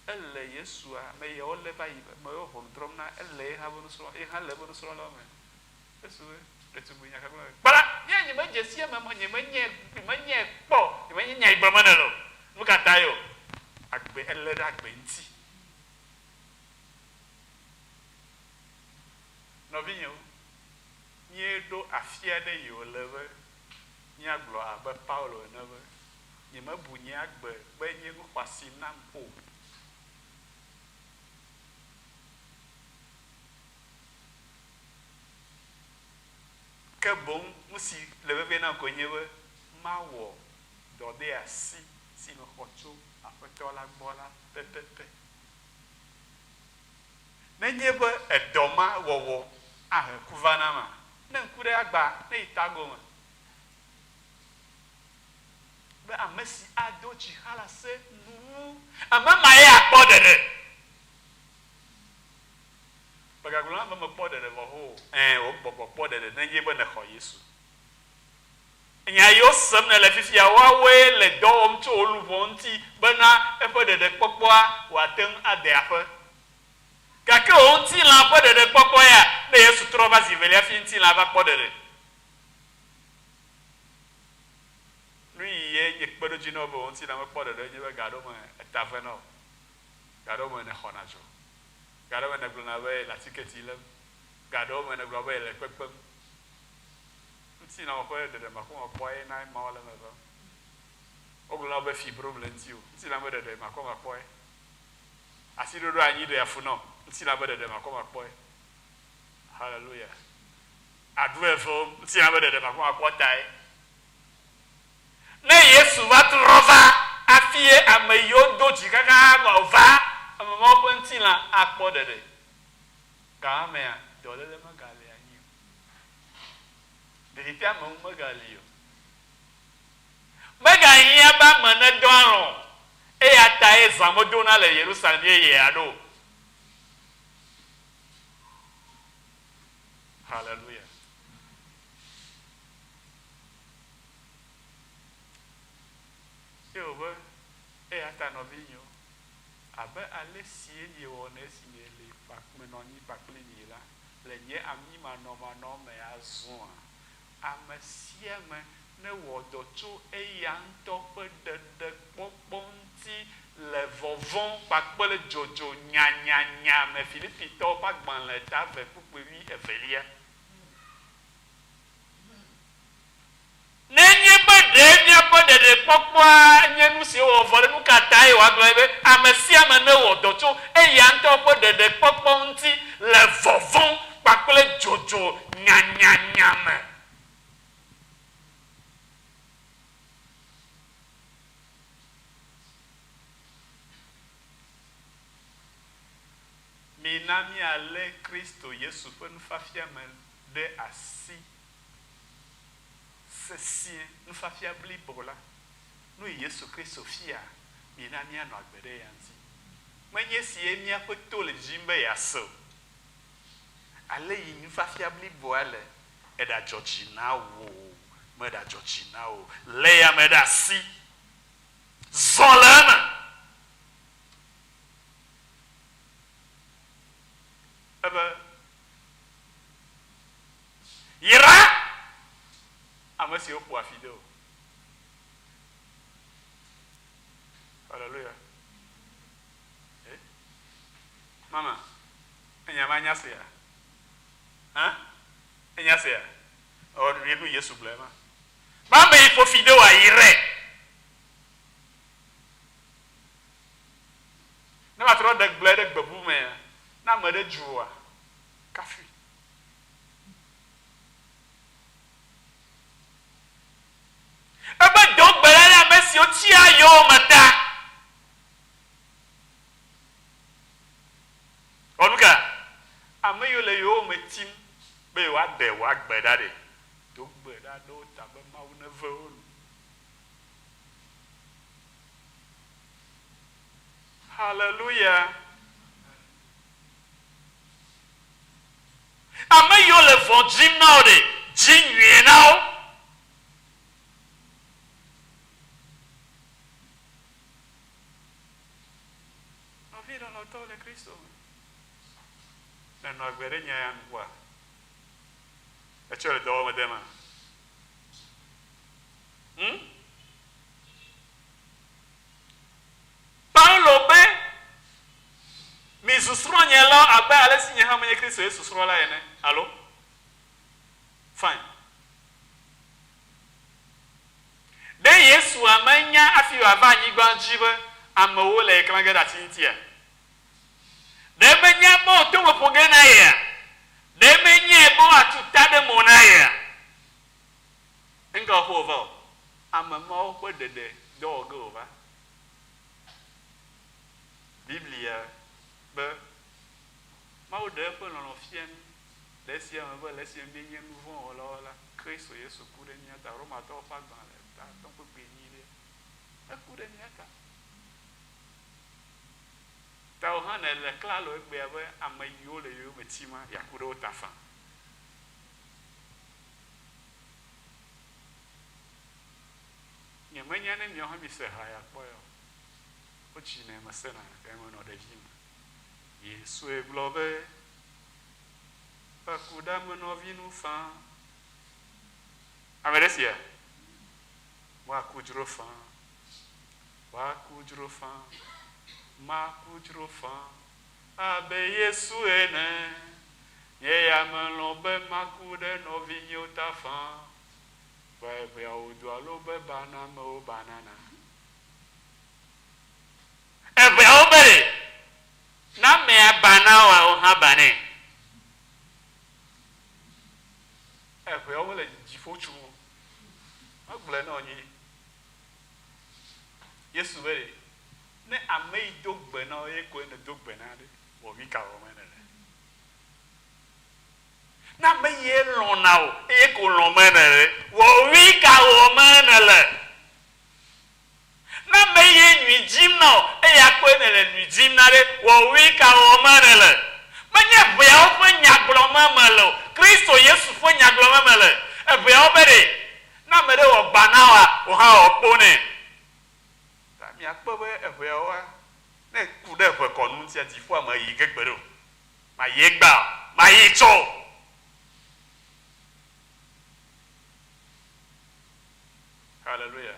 ele Yesua, ame ya wolé va yi, ame ya wo ʋɔnu drɔ̃m na, ele ye hã ƒe nusrɔ̃, ye hã le eƒe nusrɔ̃lawo me. Yesu be, Ɖetugbi nya ka gblɔm nèle? Kpɔ ɖa, nye nyemedze si ame ma, nyemenyae, nyemenyae kpɔ o, nyemenye nya yi gblɔm nèle o. Nu ka tae o? Agbe, elé ɖe agbe ŋuti. Nɔvinyewo, míeɖo afi aɖe yi wòle be míagblɔ abe Paulo ene be, Nyemebu nye agbe be enye nu xɔasi nam o. Ke boŋ nu si le vevie nam koe nye be mawɔ dɔdeasi si mexɔ tso Aƒetɔ la gbɔ la pɛpɛpɛ. Nenye be edɔ ma wɔwɔ ahe ku va nama, ne ŋku ɖe agba ne yi tagome be ame si ado dzi xalase nuwu, ame mae akpɔ ɖeɖe. Mègagblɔ nam be mekpɔ ɖeɖe vɔ xoxo o. Ɛ̃, wò gbɔgbɔ kpɔ ɖeɖe nenye be nèxɔ Yesu. Nya yiwo sem nèle fifia, woawoe le dɔ wɔm tso wò luʋɔ ŋuti bena eƒe ɖeɖekpɔkpɔa wòate ŋu ade aƒe. Gake wò ŋutilã ƒe ɖeɖekpɔkpɔ ya, ne Yesu trɔ va zi evelia hafi ŋutilã va kpɔ ɖeɖe. Nu yi ye nye kpeɖodzi na wò be wò ŋutilã mekpɔ ɖeɖe enye be ga aɖewo me eta ve na wò, ga aɖewo me nèxɔna dzo, ga aɖewo me nègblɔna be yele atiketi lém, ga aɖewo me nègblɔna be yele kpekpem. Ŋutilã ƒe ɖeɖe makpɔmakpɔa ye na emawo le eme vam. Wogblɔ na wò be fibrom le ŋutiwò. Ŋutilã ƒe ɖeɖe makpɔmakpɔe. Asiɖoɖo anyi ɖea fu na wò. Ŋutilã ƒe ɖeɖe makpɔmakpɔe. Haleluya. Aɖu evewo, ŋutilã ƒe ɖeɖe makpɔmakpɔ tae. Ne Yesu va trɔ va afie ame yiwo do dzi kaka va, ame mawo ƒe ŋutilã akpɔ ɖeɖe. Gamea, dɔléle megali anyi o. Ɖeɖiteameŋu megali o. Megahiã be ame nedɔ alɔ̃ o, eya tae zã medona le Yerusalem yeyea ɖo o. Haleluya! Eye wòbe, Eya ta nɔvinyewo, abe ale sie miewɔnɛ esi mieli menɔ anyi kpakpli mi la, le nye anyimanɔmanɔ me azɔa, ame sia ame newɔ dɔ tso eya ŋutɔ ƒe ɖeɖekpɔkpɔ ŋuti le vɔvɔ̃ kpakple dzodzo nyanyanya me. Filipitɔwo ƒe agbalẽ ta eve kpukpui wuievelia. Nenye be ɖe míaƒe ɖeɖekpɔkpɔa nye nu si wowɔ vɔ ɖe, nu ka tae wòagblɔ be ame sia ame newɔ dɔ tso eya ŋutɔ ƒe ɖeɖekpɔkpɔ ŋuti le vɔvɔ̃ kpakple dzodzo nyanyanya me? Mina míalé Kristo Yesu ƒe nufiafia me ɖe asi sesĩe, nufiafia blibo la, nu yi Yesu Kristo fia, mina míanɔ agbe ɖe eya ŋuti. Menye esi ye míaƒe to le didim be yease o. Ale yi nufiafia bliboa le, eɖadzɔ dzi na wò o, meɖadzɔ dzi na wò o, lé eya me ɖe asi, zɔ le eme. Ebe, Yra ame siwo ƒoa fi de wò. Haleluya. Eh? Mama, enya ma nya sea? Hã? Enya sea? Ɔ, nu Yesu gblɔe ma. Be ame yi ƒo fi de wòa, yrae. Ne matrɔ ɖe gblɔe ɖe gbe bubu mea, ne ame ɖe dzu wòa, kafui. Ebe do gbe ɖa ɖe ame siwo tsia yowòme ta. Wɔ nu ka? Ame yiwo le yowòme tim be yewoaɖe wò agbe ɖa ɖe, do gbe. ɖa ɖe wo ta be Mawu neve wo nu. Haleluya! Ame yiwo le vɔ̃ dzim na wò ɖe, dzi nyuie na wo. Nɔvi lɔlɔ̃tɔwo le Kristo me, nenɔ agbe ɖe nya ya nu kpɔa? Etsɔ le dɔwɔwɔ me dema? Hm? Paulo be, Mizu srɔ̃nyelawo abe alesi nye hã menye Kristo Yesu srɔ̃la ene, alo? Fine. Ɖe Yesua menya hafi wòava anyigba dzi be amewo le ye klã ge ɖe ati ŋutia? Ɖe menya be woto me ƒo ge na yea? Ɖe menyae be woatu ta ɖe mo na yea? Ŋka wɔƒe wòva o. Ame mawo ƒe ɖeɖe dɔ wɔ ge wòva. Biblia be, Mawu ɖe eƒe lɔlɔ̃ fia mí le esia me be le esime míenye nu vɔ̃ wɔlawo la, Kristo Yesu ku ɖe mía ta. Romatɔwo ƒe agbalẽ ta 5:2. Eku ɖe mía ta. Ta wò hã nèle klalo egbea be ame yiwo le yowòme tima, yeaku ɖe wo ta faa. Nyemenya ne miawo hã mise ha ya kpɔ ya o. Wodzinɛ mesena gake menɔ ɖevi me. Yesue gblɔ be, Va ku ɖe ame nɔvi nu faa. Ame ɖe sia? Woaku dzro faa. Woaku dzro faa. Maku dzro faa. Abe Yesu ene. Nye ya melɔ̃ be maku ɖe nɔvinyewo ta faa. Vɔ eʋeawo do alo be bana amewo banana. Eʋeawo be ɖe, ne amea ba na woa, wo hã ba nɛ. Eʋeawo mele dziƒo tsom o. Megblɔe na wò nyuie. Yesu be ɖe, ne ame yi do gbe na wò ye koe nèdo gbe na ɖe, wɔ mi ka wɔm nèle? Ne ame yie lɔ̃na wò eye ko lɔ̃me nèle, wɔwui ka wɔme nèle? Ne ame yie nyui dim na wò eya koe nèle nyui dim na ɖe, wɔwui ka wɔme nèle? Menye ʋeawo ƒe nya gblɔme mele o, Kristo Yesu ƒe nya gblɔme mele. Eʋeawo be ɖe, ne ame ɖe wɔ gba na wòa, wò hã wɔ kpo nɛ. Ta miakpɔe be eʋeawoa, ne eku ɖe ʋe kɔnu ŋutia, dziƒoa meyi ge gbeɖe o. Mayi egbea o, mayi tsɔ o. Haleluya.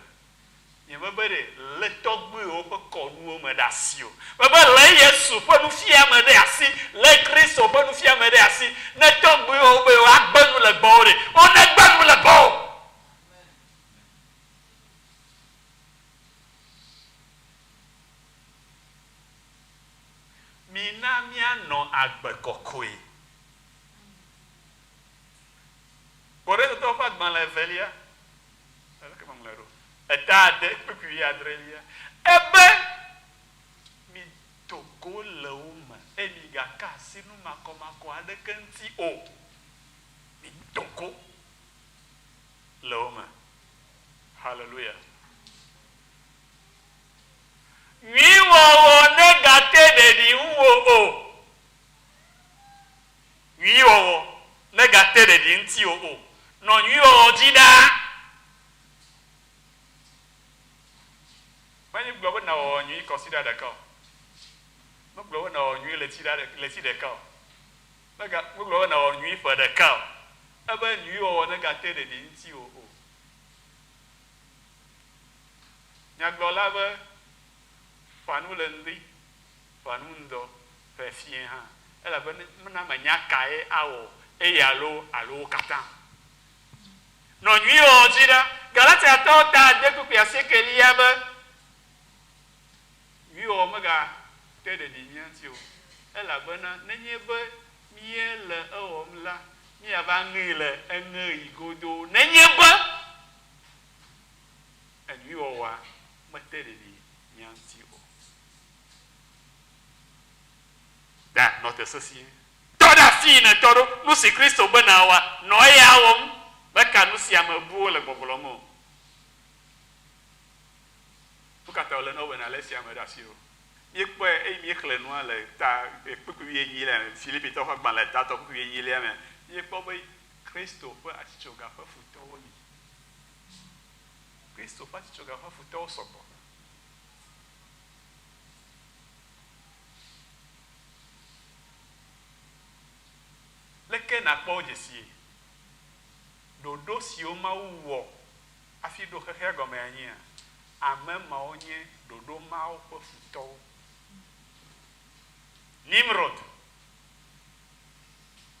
Nyemebe ɖe lé tɔgbuiwo ƒe kɔnuwo me ɖe asi o. Mebe lé Yesu ƒe nufiame ɖe asi, lé Kristo ƒe nufiame ɖe asi. Ne tɔgbuiwo be yewoagbe nu le gbɔwò ɖe, wonegbe nu le gbɔwò. Mina míanɔ agbe kɔkɔe. Korintetɔwo ƒe agbalẽ evelia, aleke meŋlɔe ɖo? Eta ade kpukpui wuiadrelia. Ebe, Mido go le wo me, eye migaka asi nu makɔmakɔ aɖeke ŋuti o. Mido go le wo me. Haleluya. Nyuiwɔwɔ negate ɖeɖi ŋuwò o. Nyuiwɔwɔ negate ɖeɖi ŋutiwò o. Nɔ nyuiwɔwɔ dzi ɖaa. Menye gblɔ be nàwɔ nyui kɔsiɖa ɖeka o. Megblɔ be nàwɔ nyui ɣleti ɖa, ɣleti ɖeka o. Mega, megblɔ be nàwɔ nyui ƒe ɖeka o. Ebe nyuiwɔwɔ negate ɖeɖi ŋutiwò o. Nyagblɔla be, Ƒã nu le ŋdi, ƒã nu ŋdɔ, ƒe fiẽ hã, elabe ne mènya kae awɔ eya loo alo wo katã. Nɔ nyuiwɔwɔ dzi ɖa. Galatiatɔwo ta ade kpukpui asiekelia be, Nyuiwɔwɔ megate ɖeɖi mía ŋuti o, elabena nenye be míele ewɔm la, míava ŋee le eŋeɣi godoo nenye be Enyuiwɔwɔa mete ɖeɖi mía ŋuti o. Ta nɔ te sesĩe. Tɔ ɖe afii nètɔ ɖo. Nusi Kristo be nàwɔa, nɔ eya wɔm. Meka nu si ame buwo le gbɔgblɔm o. Nu ka ta wòle na wò be nàlé esia me ɖe asi ɖo? Míekpɔe eye míexlẽ nua le ta kpukpui wuienyilia me, Filipitɔwo ƒe agbalẽ tatɔ kpukpui wuienyilia me. Míekpɔ be Kristo ƒe atitsoga ƒe futɔwo li. Kristo ƒe atitsoga ƒe futɔwo sɔgbɔ. Leke nàkpɔ wo dzesie? Ɖoɖo siwo Mawu wɔ hafi ɖo xexea gɔme anyia, ame mawo nye ɖoɖo mawo ƒe futɔwo. Nimrod,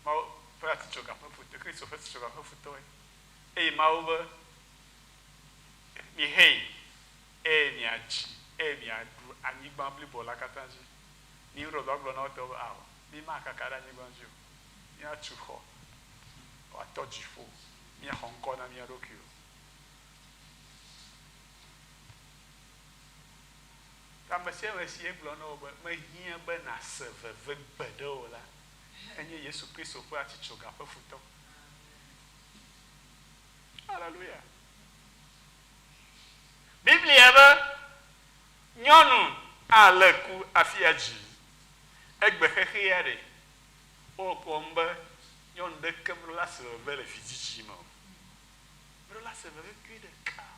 Mawu ƒe atitsoga ƒe futɔ, Kristo ƒe atitsoga ƒe futɔe. Eye Mawu be, Mihee, eye miadzi, eye miaɖu anyigba blibo la katã dzi. Nimrod va gblɔ na wo tɔwo be, Ao, mímakaka ɖe anyigba dzi o. Míatu xɔ, wòatɔ dziƒo, míaxɔ ŋkɔ na mía ɖokuiwo. Ke ame sia ame si egblɔ na wò be mehiã be nàse veve gbeɖe o la, enye Yesu Kristo ƒe atitsoga ƒe futɔ. Aleluya! Biblia be, Nyɔnu alé ku hafi adzi. Egbe xexea ɖe, wowɔ kpɔm be nyɔnu ɖeke meɖo la se veve le vidzidzi me o. Meɖo la se veve kui ɖeka o.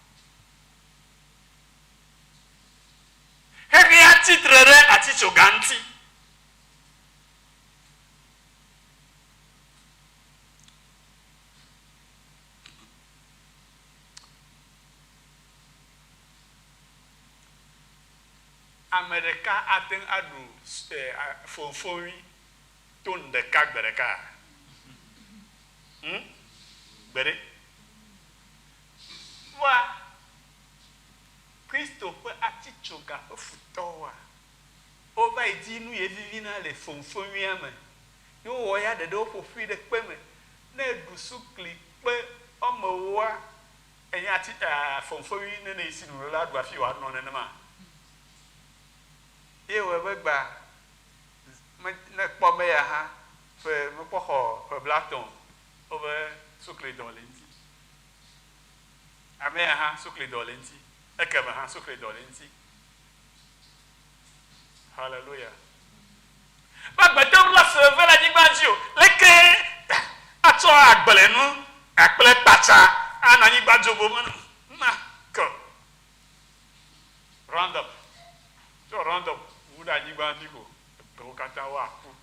Xexea tsi tre ɖe atitsoga ŋuti. Ame ɖeka ate ŋu aɖu foŋfoŋui tonu ɖeka gbe ɖeka? Hm? Gbeɖe. Vɔa Kristo ƒe atitsoga ƒe futɔwoa, wova yi di nu yi vivina le foŋfoŋuia me. Ye wowɔ ya ɖeɖe woƒo ƒui ɖe kpe me. Ne èɖu sukli kpe woame ewoa, enye ati foŋfoŋui nene yi si nu la ɖu hafi wòanɔ nenema. Ye wɔe be gbea, me, ne ekpɔ be ya hã ƒe mekpɔ xɔ ƒe blaetɔ̃ o, wobe sukli dɔ le eŋuti. Ame ya hã sukli dɔ le eŋuti, ekeme hã sukli dɔ le eŋuti. Haleluya. Be agbetɔ ŋu ase veve le anyigba dzi o. Leke atsɔ agblenu akple kpatsa anɔ anyigba dzobo me ma ke? Roundup. Tsɔ roundup wu ɖe anyigba dzi ko, egbewo katã woaku.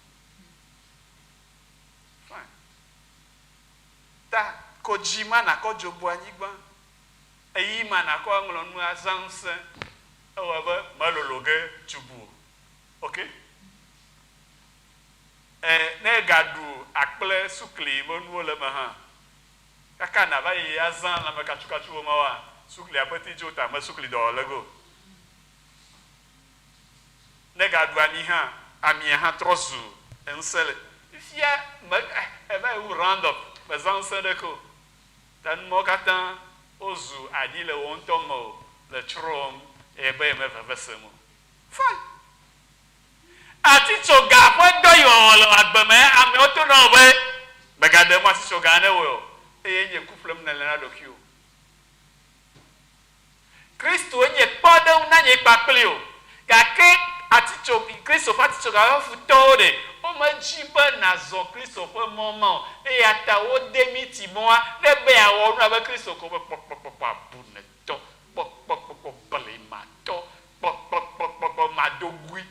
Fine. Ta ko dzi ma nakɔ dzobo anyigba. Eyi ma nakɔ aŋlɔ nu azã ŋusẽ. Ewɔ abe melolo ge tsubu o. Ok. E, ne egaɖu akple sukli me nuwo le eme hã, kaka nava yi azã lãmekatsukatsuwo mawoa, suklia ƒe ti dzo ta me sukli dɔ le go. Ne egaɖu ami hã, amia hã trɔ zu ŋusẽ le. Fifia me, eva yi wu roundup, mezã ŋusẽ ɖeke o. Ta nu mawo katã wozu aɖi le wò ŋutɔ mewò le tsrɔ̃wòm eye be yeme veve sem o. Fine. Atitsoga ƒe dɔ yi wɔwɔ le wò agbe me amewo to na wò be mègaɖe mɔ atitsoga newɔe o eye nye ku ƒlem nèle na ɖokuiwò. Kristoe nye kpɔɖeŋu na nye kpakpli o. Gake atitso, Kristo ƒe atitsoga ƒe futɔwo ɖe, womedi be nàzɔ Kristo ƒe mɔ ma o. Eya ta wode mí ti mɔa ne be yeawɔ nu abe Kristo ko be kpɔkpɔkpɔkpɔ abunetɔ, kpɔkpɔkpɔkpɔ blematɔ, kpɔkpɔkpɔkpɔ madogoe.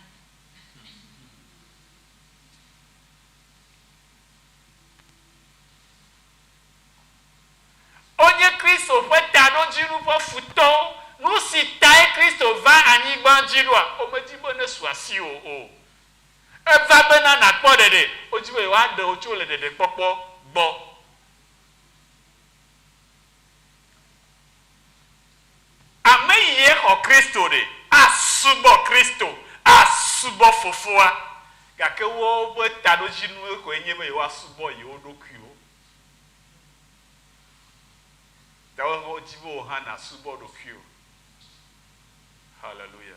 Wonye Kristo ƒe taɖodzinu ƒe futɔwo. Nu si tae Kristo va anyigba dzi ɖoa, womedi be nesu asiwò o. Eva bena nàkpɔ ɖeɖe. Wodi be yewoaɖe wò tso le ɖeɖekpɔkpɔ gbɔ. Ame yie xɔ Kristo ɖe, asubɔ Kristo, asubɔ Fofoa. Gake woƒe taɖodzinue koe nye be yewoasubɔ yewo ɖokuiwo. Ta wodi be wò hã nàsubɔ ɖokuiwò. Haleluya.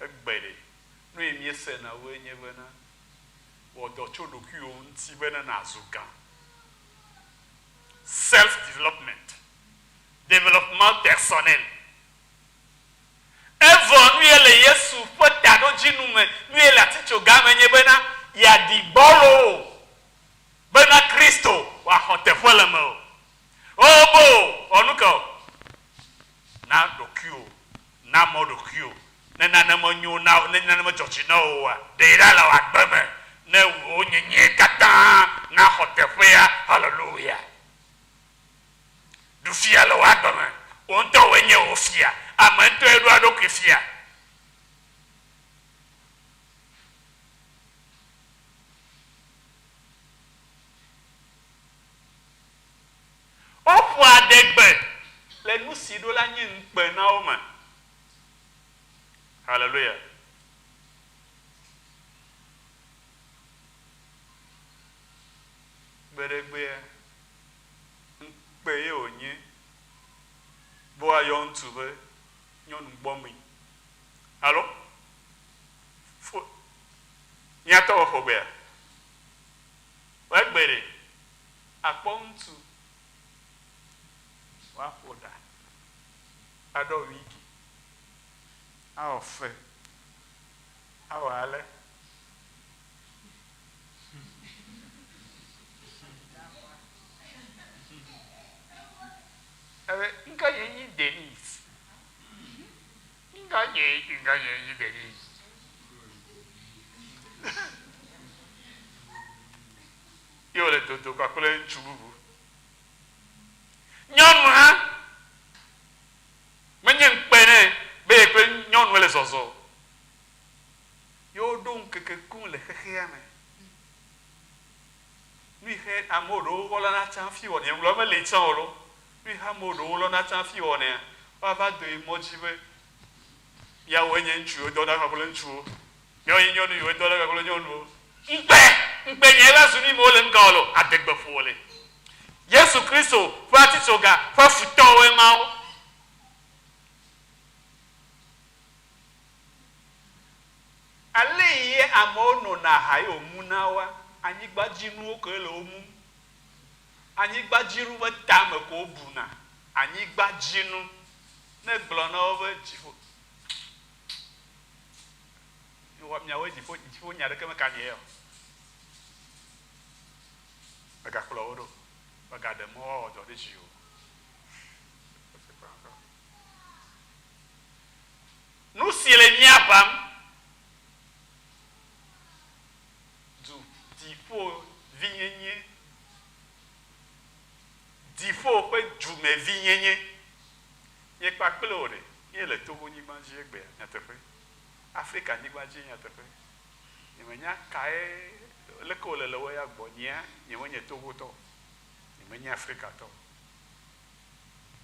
Egbe ɖe, nu yi míesena woe nye bena, wɔ dɔ tso ɖokuiwò ŋuti bena nàzu gã. Self-development, développement personnel. Evɔ nu ye le Yesu ƒe taɖodzinu me, nu ye le atitsoga me nye bena yeaɖi gbɔlo o, bena Kristo wòaxɔ teƒe le mewò. Oo bo, wɔ nu ke o. Na ɖokuiwò, na mɔ ɖokuiwò. Ne nane menyo na wò, ne nane medzɔ dzi na wò oa, ɖee ɖa le wò agbe me, ne wò nyenyee katã naxɔ teƒea. Haleluya! Ɖu fia le wò agbe me. Wò ŋutɔ wòe nye wò fia. Ame ŋutɔe ɖoa eɖokui fia. Woƒoa adegbe le nu si ɖo la nye ŋukpe na wo me. Haleluya! Gbeɖegbea, ŋukpe ye wònye be woayɔ ŋutsu be nyɔnu gbɔmee. Alo? Fo, mía tɔwo ƒo gbea? Egbe ɖe, akpɔ ŋutsu woaƒo ɖa, aɖɔ wigi, awɔ fe, awɔ ale. Ebe, ŋkɔ nye nyi Denise. Ŋkɔ nye, ŋkɔ nye nyi Denise. Ye wòle dodo kpakple ŋutsu bubu. Nyɔnu hã menye ŋukpe nɛ be ye kple nyɔnue le zɔzɔ o. Ye woɖo ŋkeke koŋ le xexea me. Nu yi xe amewo ɖewo wolɔna tsã hafi wɔnɛ, ŋlɔ meli tsã o lo. Nu yi xe amewo ɖewo wolɔna tsã hafi wɔnɛa, woava do yi mɔ dzi be míawoe nye ŋutsu yiwo dɔna kpakple ŋutsuwo, míawoe nye nyɔnu yiwo dɔna kpakple nyɔnuwo. Ŋukpe! Ŋukpe nyae va zu nu yi me wole ŋgɔ lo, adegbe ƒo wole. Yesu Kristo ƒe atitsoga ƒe futɔwoe mawo. Ale ye amewo nɔna aha ye wòmuna woa, anyigbadzinuwo koe le wo mum. Anyigbadzinu ƒe tame ko wobuna. Anyigbadzinu. Ne egblɔ na wo be dziƒo, miawoe dziƒo, dziƒo nya ɖeke meka mi ya o. Mègakplɔ wo ɖo. Mègaɖe mɔ woawɔ dɔ ɖe dziwò o. Nu si le mía ʋãm du dziƒo vinyenye, dziƒo ƒe dumevinyenye. Nye kpakple wò ɖe, míele Togo-nyigba dzi egbea, nyateƒe. Afrika-nyigba dzie nyateƒe. Nyemenya kae, leke wòle le wò ya gbɔ. Nyea, nyemenye Togotɔ o. Nyemenye Afrikatɔ o.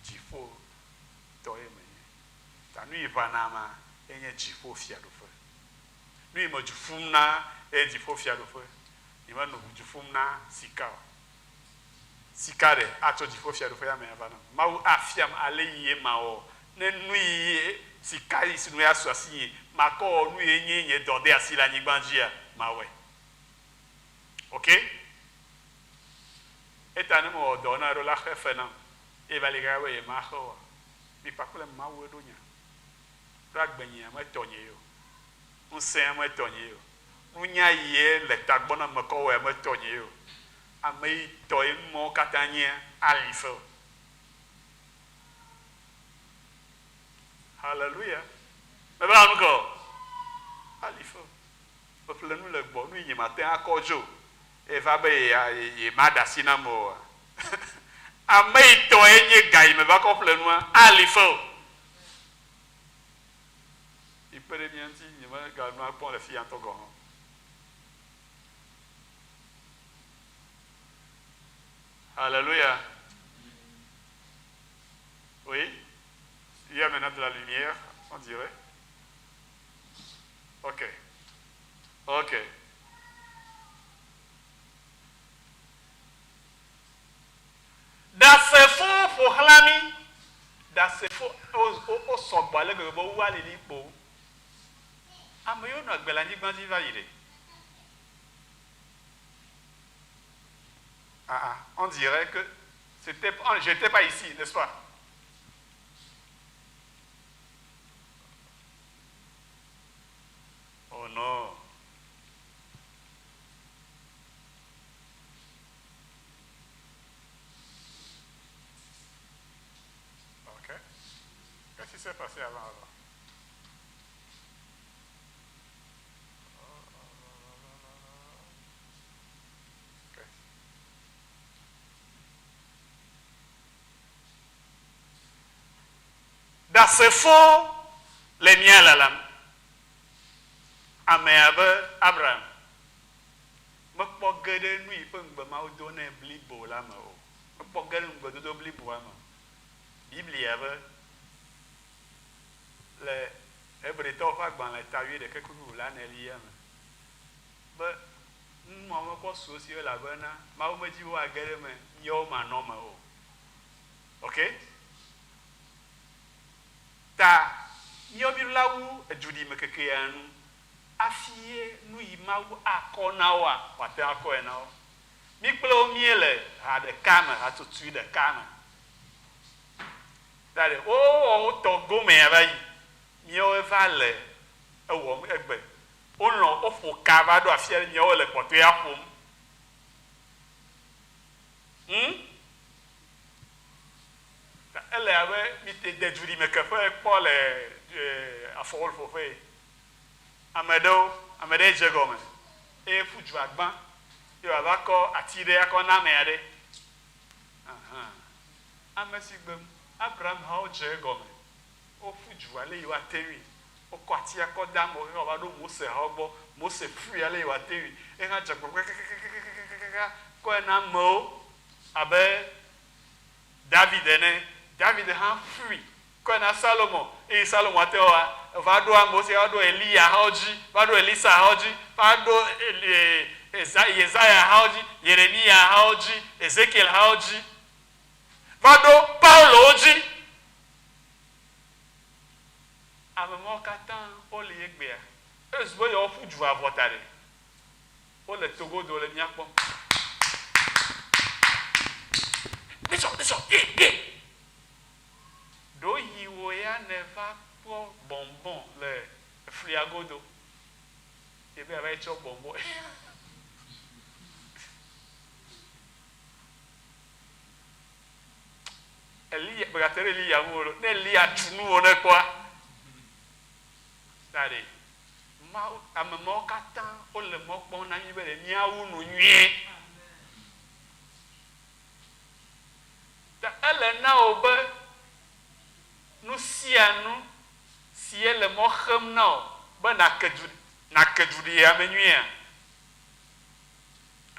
Dziƒotɔe menye. Ta nu yi ʋãna ma ye nye dziƒo fiaɖuƒe. Nu yi me dzu ƒum na ye nye dziƒo fiaɖuƒe. Nyemenɔ ŋu dzu ƒum na sika o. Sika ɖe atsɔ dziƒo fiaɖuƒe ya me ava nam. Mawu afiam ale yi ye mawɔ ne nu yi sika yi sinu ya su asinye makɔ wɔ nu ye nye nye dɔdeasi le anyigba dzia, mawɔe. Ok? Eta ne mewɔ dɔ na ɖo la xe fe nam eye va li kaka be yemaxe oa, mi kpakple Mawue ɖo nya. Ɖo agbenyea metɔnye ye o. Ŋusẽa metɔnye ye o. Nunya yie le tagbɔ na mekɔ wɔea metɔnye ye o. Ame yi tɔ ye nu mawo katã nyea ali fe o. Hallelujah. Meva nu ke o. Ali fe o. Meƒle nu le gbɔ, nu yi nye mate ŋu akɔ dzo. Eva be ye maɖe asi nam oa? Ame yi tɔe nye ga yi meva kɔ ƒle nua, ali fe o. Mikpe ɖe mía ŋuti, nyemega nua kpɔm le fiya ŋutɔ gɔ̃ hã o. Alléluia. Oui. Il y a maintenant de la lumière, on dirait. Ok. Ok. Ɖasefowo ƒo xlã mí. Ɖasefo wo sɔgbɔ ale gbegbe be wowu alilikpowo. Ame yiwo nɔ agbe le anyigba dzi va yi ɖe. Ah, ah, on dirait que C'était, j'étais pas ici, n'est-ce pas? Oh non. Ok. Qu'est-ce qui s'est passé avant alors? Ok. Ɖasefo le mía lalam. Ame abe Abraham mekpɔ ge ɖe nu yi ƒe ŋugbe Mawu do nɛ blibo la me o. Mekpɔ ge ɖe ŋugbedodo bliboa me o. Biblia be le Hebritɔwo ƒe agbalẽ ta wuiɖekɛ kpukpui blaenelia me be, Nu mawo mekpɔ su wo si o elabena Mawu medi be woage ɖe eme míawo manɔ eme o. Ok? Ta míawo míɖo la wu eduɖimekekea nu hafi ye nu yi Mawu akɔ na woa, wòate ŋu akɔe na wo. Mí kple wo míele ha ɖeka me, hatsotsoe ɖeka me. Ta ɖe wowɔ wo tɔ gomea va yi, míawo va le ewɔm egbe. Wolɔ̃ woƒo ka va ɖo afi aɖe, míawo le kpɔtɔea ƒom. Ŋ? Ta ele abe mite de duɖimekeƒe kpɔ le afɔwɔƒoƒe. Ame ɖewo, ame ɖe dze gɔme eye ƒu dua gbã ye wòava kɔ ati ɖe akɔ na ame aɖe. Ahan. Ame si gbe Abraham hawo dze egɔme. Woƒu du ale yi woate ŋui. Wokɔ atia kɔ de amewo kaka wòva ɖo Mose hawo gbɔ. Mose ƒui ale yi wòate ŋui. Ehã dze agbagba kakakakakakaka kɔe na amewo abe David ene. David hã ƒui kɔe na Salomo eye Salomo ate ŋu va ɖo amewo si va ɖo Eliya hawo dzi, va ɖo Elisa hawo dzi, va ɖo Yesaya hawo dzi, Yeremiya hawo dzi, Ezekiel hawo dzi, va ɖo Paulo dzi. Ame mawo katã woli egbea. Ezu be yewoaƒu du avɔ ta ɖe. Wole togodo le mía kpɔm. Mitsɔ, mitsɔ, ye, ye. Ɖewohĩ wò ya nèva kpɔ bɔnbɔn le flia godo. Ye be yeava yi tsɔ bɔnbɔn. Eliya, mègate ɖe Eliya ŋu o lo. Ne Eliya tu nuwò ne ekpɔa, ta ɖe Mawu, ame mawo katã wole mɔ kpɔm na mí be ɖe míawu nu nyuie. Ta ele na wò be nu sia nu si ele mɔ xem na wò be nàke du, nàke du ɖi ame nyuiea?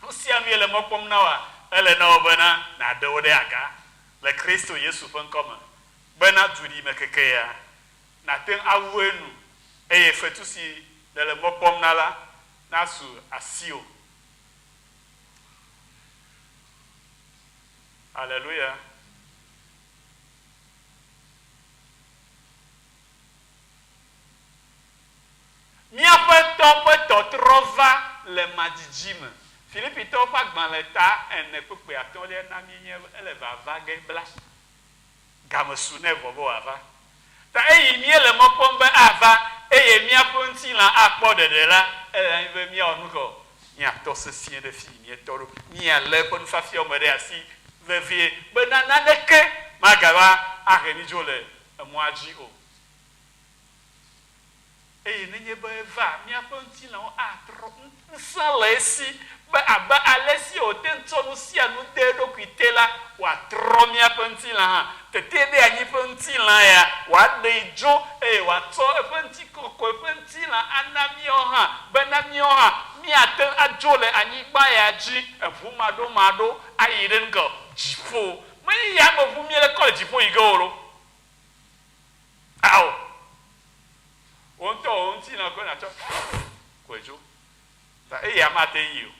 Nu sia nu ye le mɔ kpɔm na wòa, ele na wò bena nàɖe wo ɖe aga le Kristo Yesu ƒe ŋkɔ me, bena duɖimekekea nàte ŋu awu enu, eye fetu si nèle mɔ kpɔm na la nasu asiwò. Aleluya! Míaƒe Tɔ ƒe tɔtrɔ va le madzidzi me. Filipitɔwo ƒe agbalẽ ta ene kpukpui atɔ̃lia na míenya be ele vava ge bla. Game su nɛ vɔ be wòava. Ta eyi míele mɔ kpɔm be ava eye míaƒe ŋutilã akpɔ ɖeɖe la, ele na mí be míawɔ nu ka o? Míatɔ sesĩe ɖe fiyi míetɔ ɖo. Míalé eƒe nufiafiawo me ɖe asi vevie bena naneke magava ahe mí dzo le emɔa dzi o. Eye nenye be eva, míaƒe ŋutilãwo atrɔ. Ŋusẽ le esi be abe alesi wòte ŋu tsɔ nu sia nu de eɖokui te la, wòatrɔ míaƒe ŋutilã hã. Teteɖeanyi ƒe ŋutilã ya, wòaɖee dzo eye wòatsɔ eƒe ŋutikɔkɔe ƒe ŋutilã ana míawo hã, bena míawo hã míate ŋu adzo le anyigba ya dzi eŋumaɖomaɖo ayi ɖe ŋgɔ, dziƒo. Menye yameʋu míele kɔ le dziƒo yi ge o lo. Ao! Wò ŋutɔ wò ŋutilã koe nàtsɔ koe dzo. Ta eya mate ŋu yi o.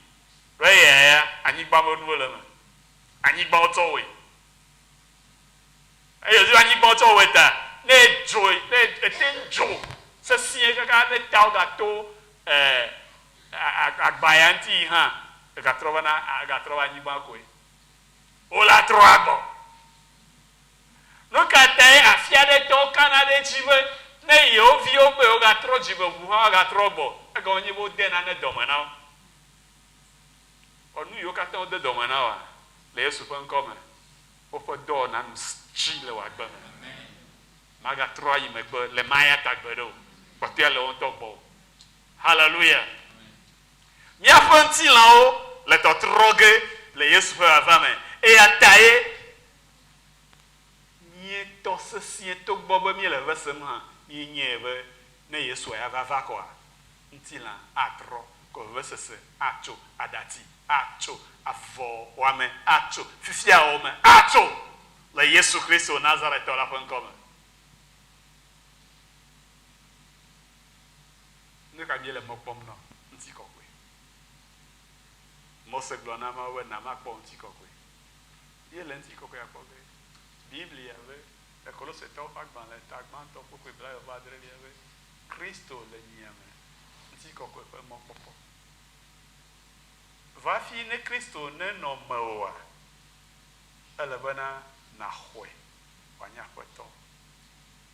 Ɖo eya ya, anyigba ƒe nuwo le eme. Anyigba wotsɔ wɔe. Eye wòdzi be anyigba wotsɔ wɔe ta, ne edzoe, ne ete ŋu dzo sesĩe kaka ne tawo gato e, agba ya ŋuti yi hã, egatrɔ vana, egatrɔ va anyigba koe. Wola trɔ agbɔ. Nu ka tae afi aɖe tɔwo kana ɖe edzi be ne yewo viwo be yewogatrɔ dzime ʋu hã woagatrɔ gbɔ? Egɔme nye be wode nane dɔme na wo. Vɔ nu yiwo katã wode dɔme na woa, le Yesu ƒe ŋkɔ me, woƒe dɔwɔna nu tsi le wò agbe me. Màgatrɔ ayi megbe le ma ya ta gbeɖe o. Kpɔtɔea le wò ŋutɔ gbɔwò. Haleluya! Míaƒe ŋutilãwo le tɔtrɔ ge le Yesu ƒe vava me. Eya tae míetɔ sesĩe togbɔ be míele veve sem hã. Míenyae be ne Yesua ya va va kɔa, ŋutilã atrɔ, kɔ vevesese atso, aɖatsi atso, avɔwɔame atso, fifiawɔme atso le Yesu Kristo Nazaretɔ la ƒe ŋkɔ me. Nu ka míele mɔ kpɔm na? Ŋutikɔkɔe. Mose gblɔ na Mawu be, Na makpɔ ŋutikɔkɔe. Míele ŋutikɔkɔea kpɔ ge. Biblia be, le Kolosetɔwo ƒe agbalẽ ta gbãtɔ kpukpui blaeve-vɔ-adrelia be, Kristo le mia me, ŋutikɔkɔe ƒe mɔkpɔkpɔ. Vɔ hafi ne Kristo nenɔ mewòa, ele bena nàxɔe wòanye Aƒetɔ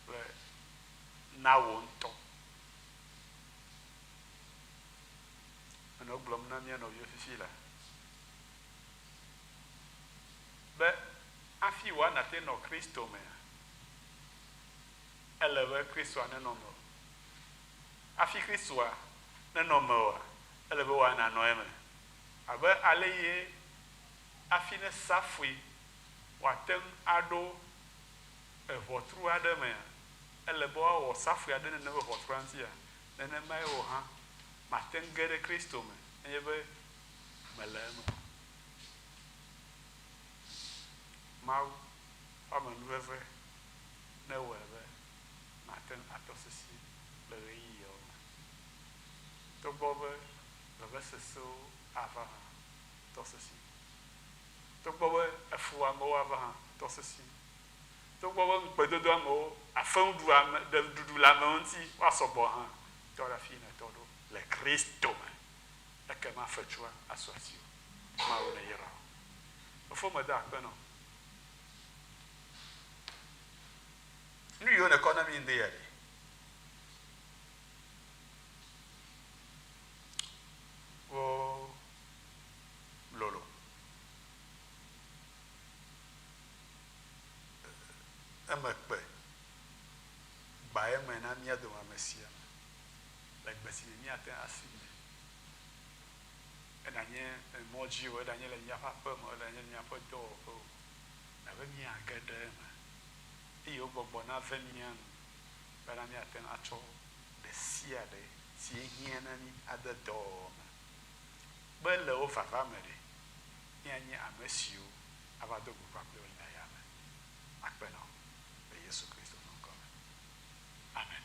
kple na wò ŋutɔ. Menɔ egblɔm na mía nɔviwo fifi la be hafi woanate nɔ Kristo mea, ele be Kristoa nenɔ mewò. Hafi Kristoa nenɔ mewòa, ele be wòa nànɔ eme. Abe aleyie hafi ne safui wòate ŋu aɖo eʋɔtru aɖe mea, ele be woawɔ safui aɖe nenem be ʋɔtrua ŋutia, nenemae wò hã màte ŋu ge ɖe Kristo me nenye be mèle eme o. Mawu ƒe amenuveve newɔe be nàte ŋu atɔ sesĩe le ɣeyiɣiawo me. Togbɔ be vevesesewo ava hã, tɔ sesĩe. Togbɔ be efuwɔamewo ava hã, tɔ sesĩe. Togbɔ be ŋukpedodo amewo, afeŋuɖu ame, ɖe ɖuɖu le amewo ŋuti woasɔ gbɔ hã, tɔ ɖe afii nètɔ ɖo le Kristo me. Ekema fetsua asu asiwò. Mawu neyra wò. Fofo meda akpe nɔ. Nu yiwo nèkɔ na mí ŋdi ya ɖe? Wo lolo. Eme kpe gba eme na mía dome amesiame le gbe si me míate ŋu asi me. Eɖanye le mɔ dzi o, eɖanye le míaƒe aƒe me o, eɖanye le míaƒe dɔwɔƒe o, na be míage ɖe eme eye wò gbɔgbɔ nave mía nu bena míate ŋu atsɔ ɖe sia ɖe si hiã na mí ade dɔwɔwɔ me. Be le wò vava me ɖe, míanye ame siwo ava do go kpakple wò le aya me. Akpe na wò le Yesu Kristo ƒe ŋkɔ me. Amen.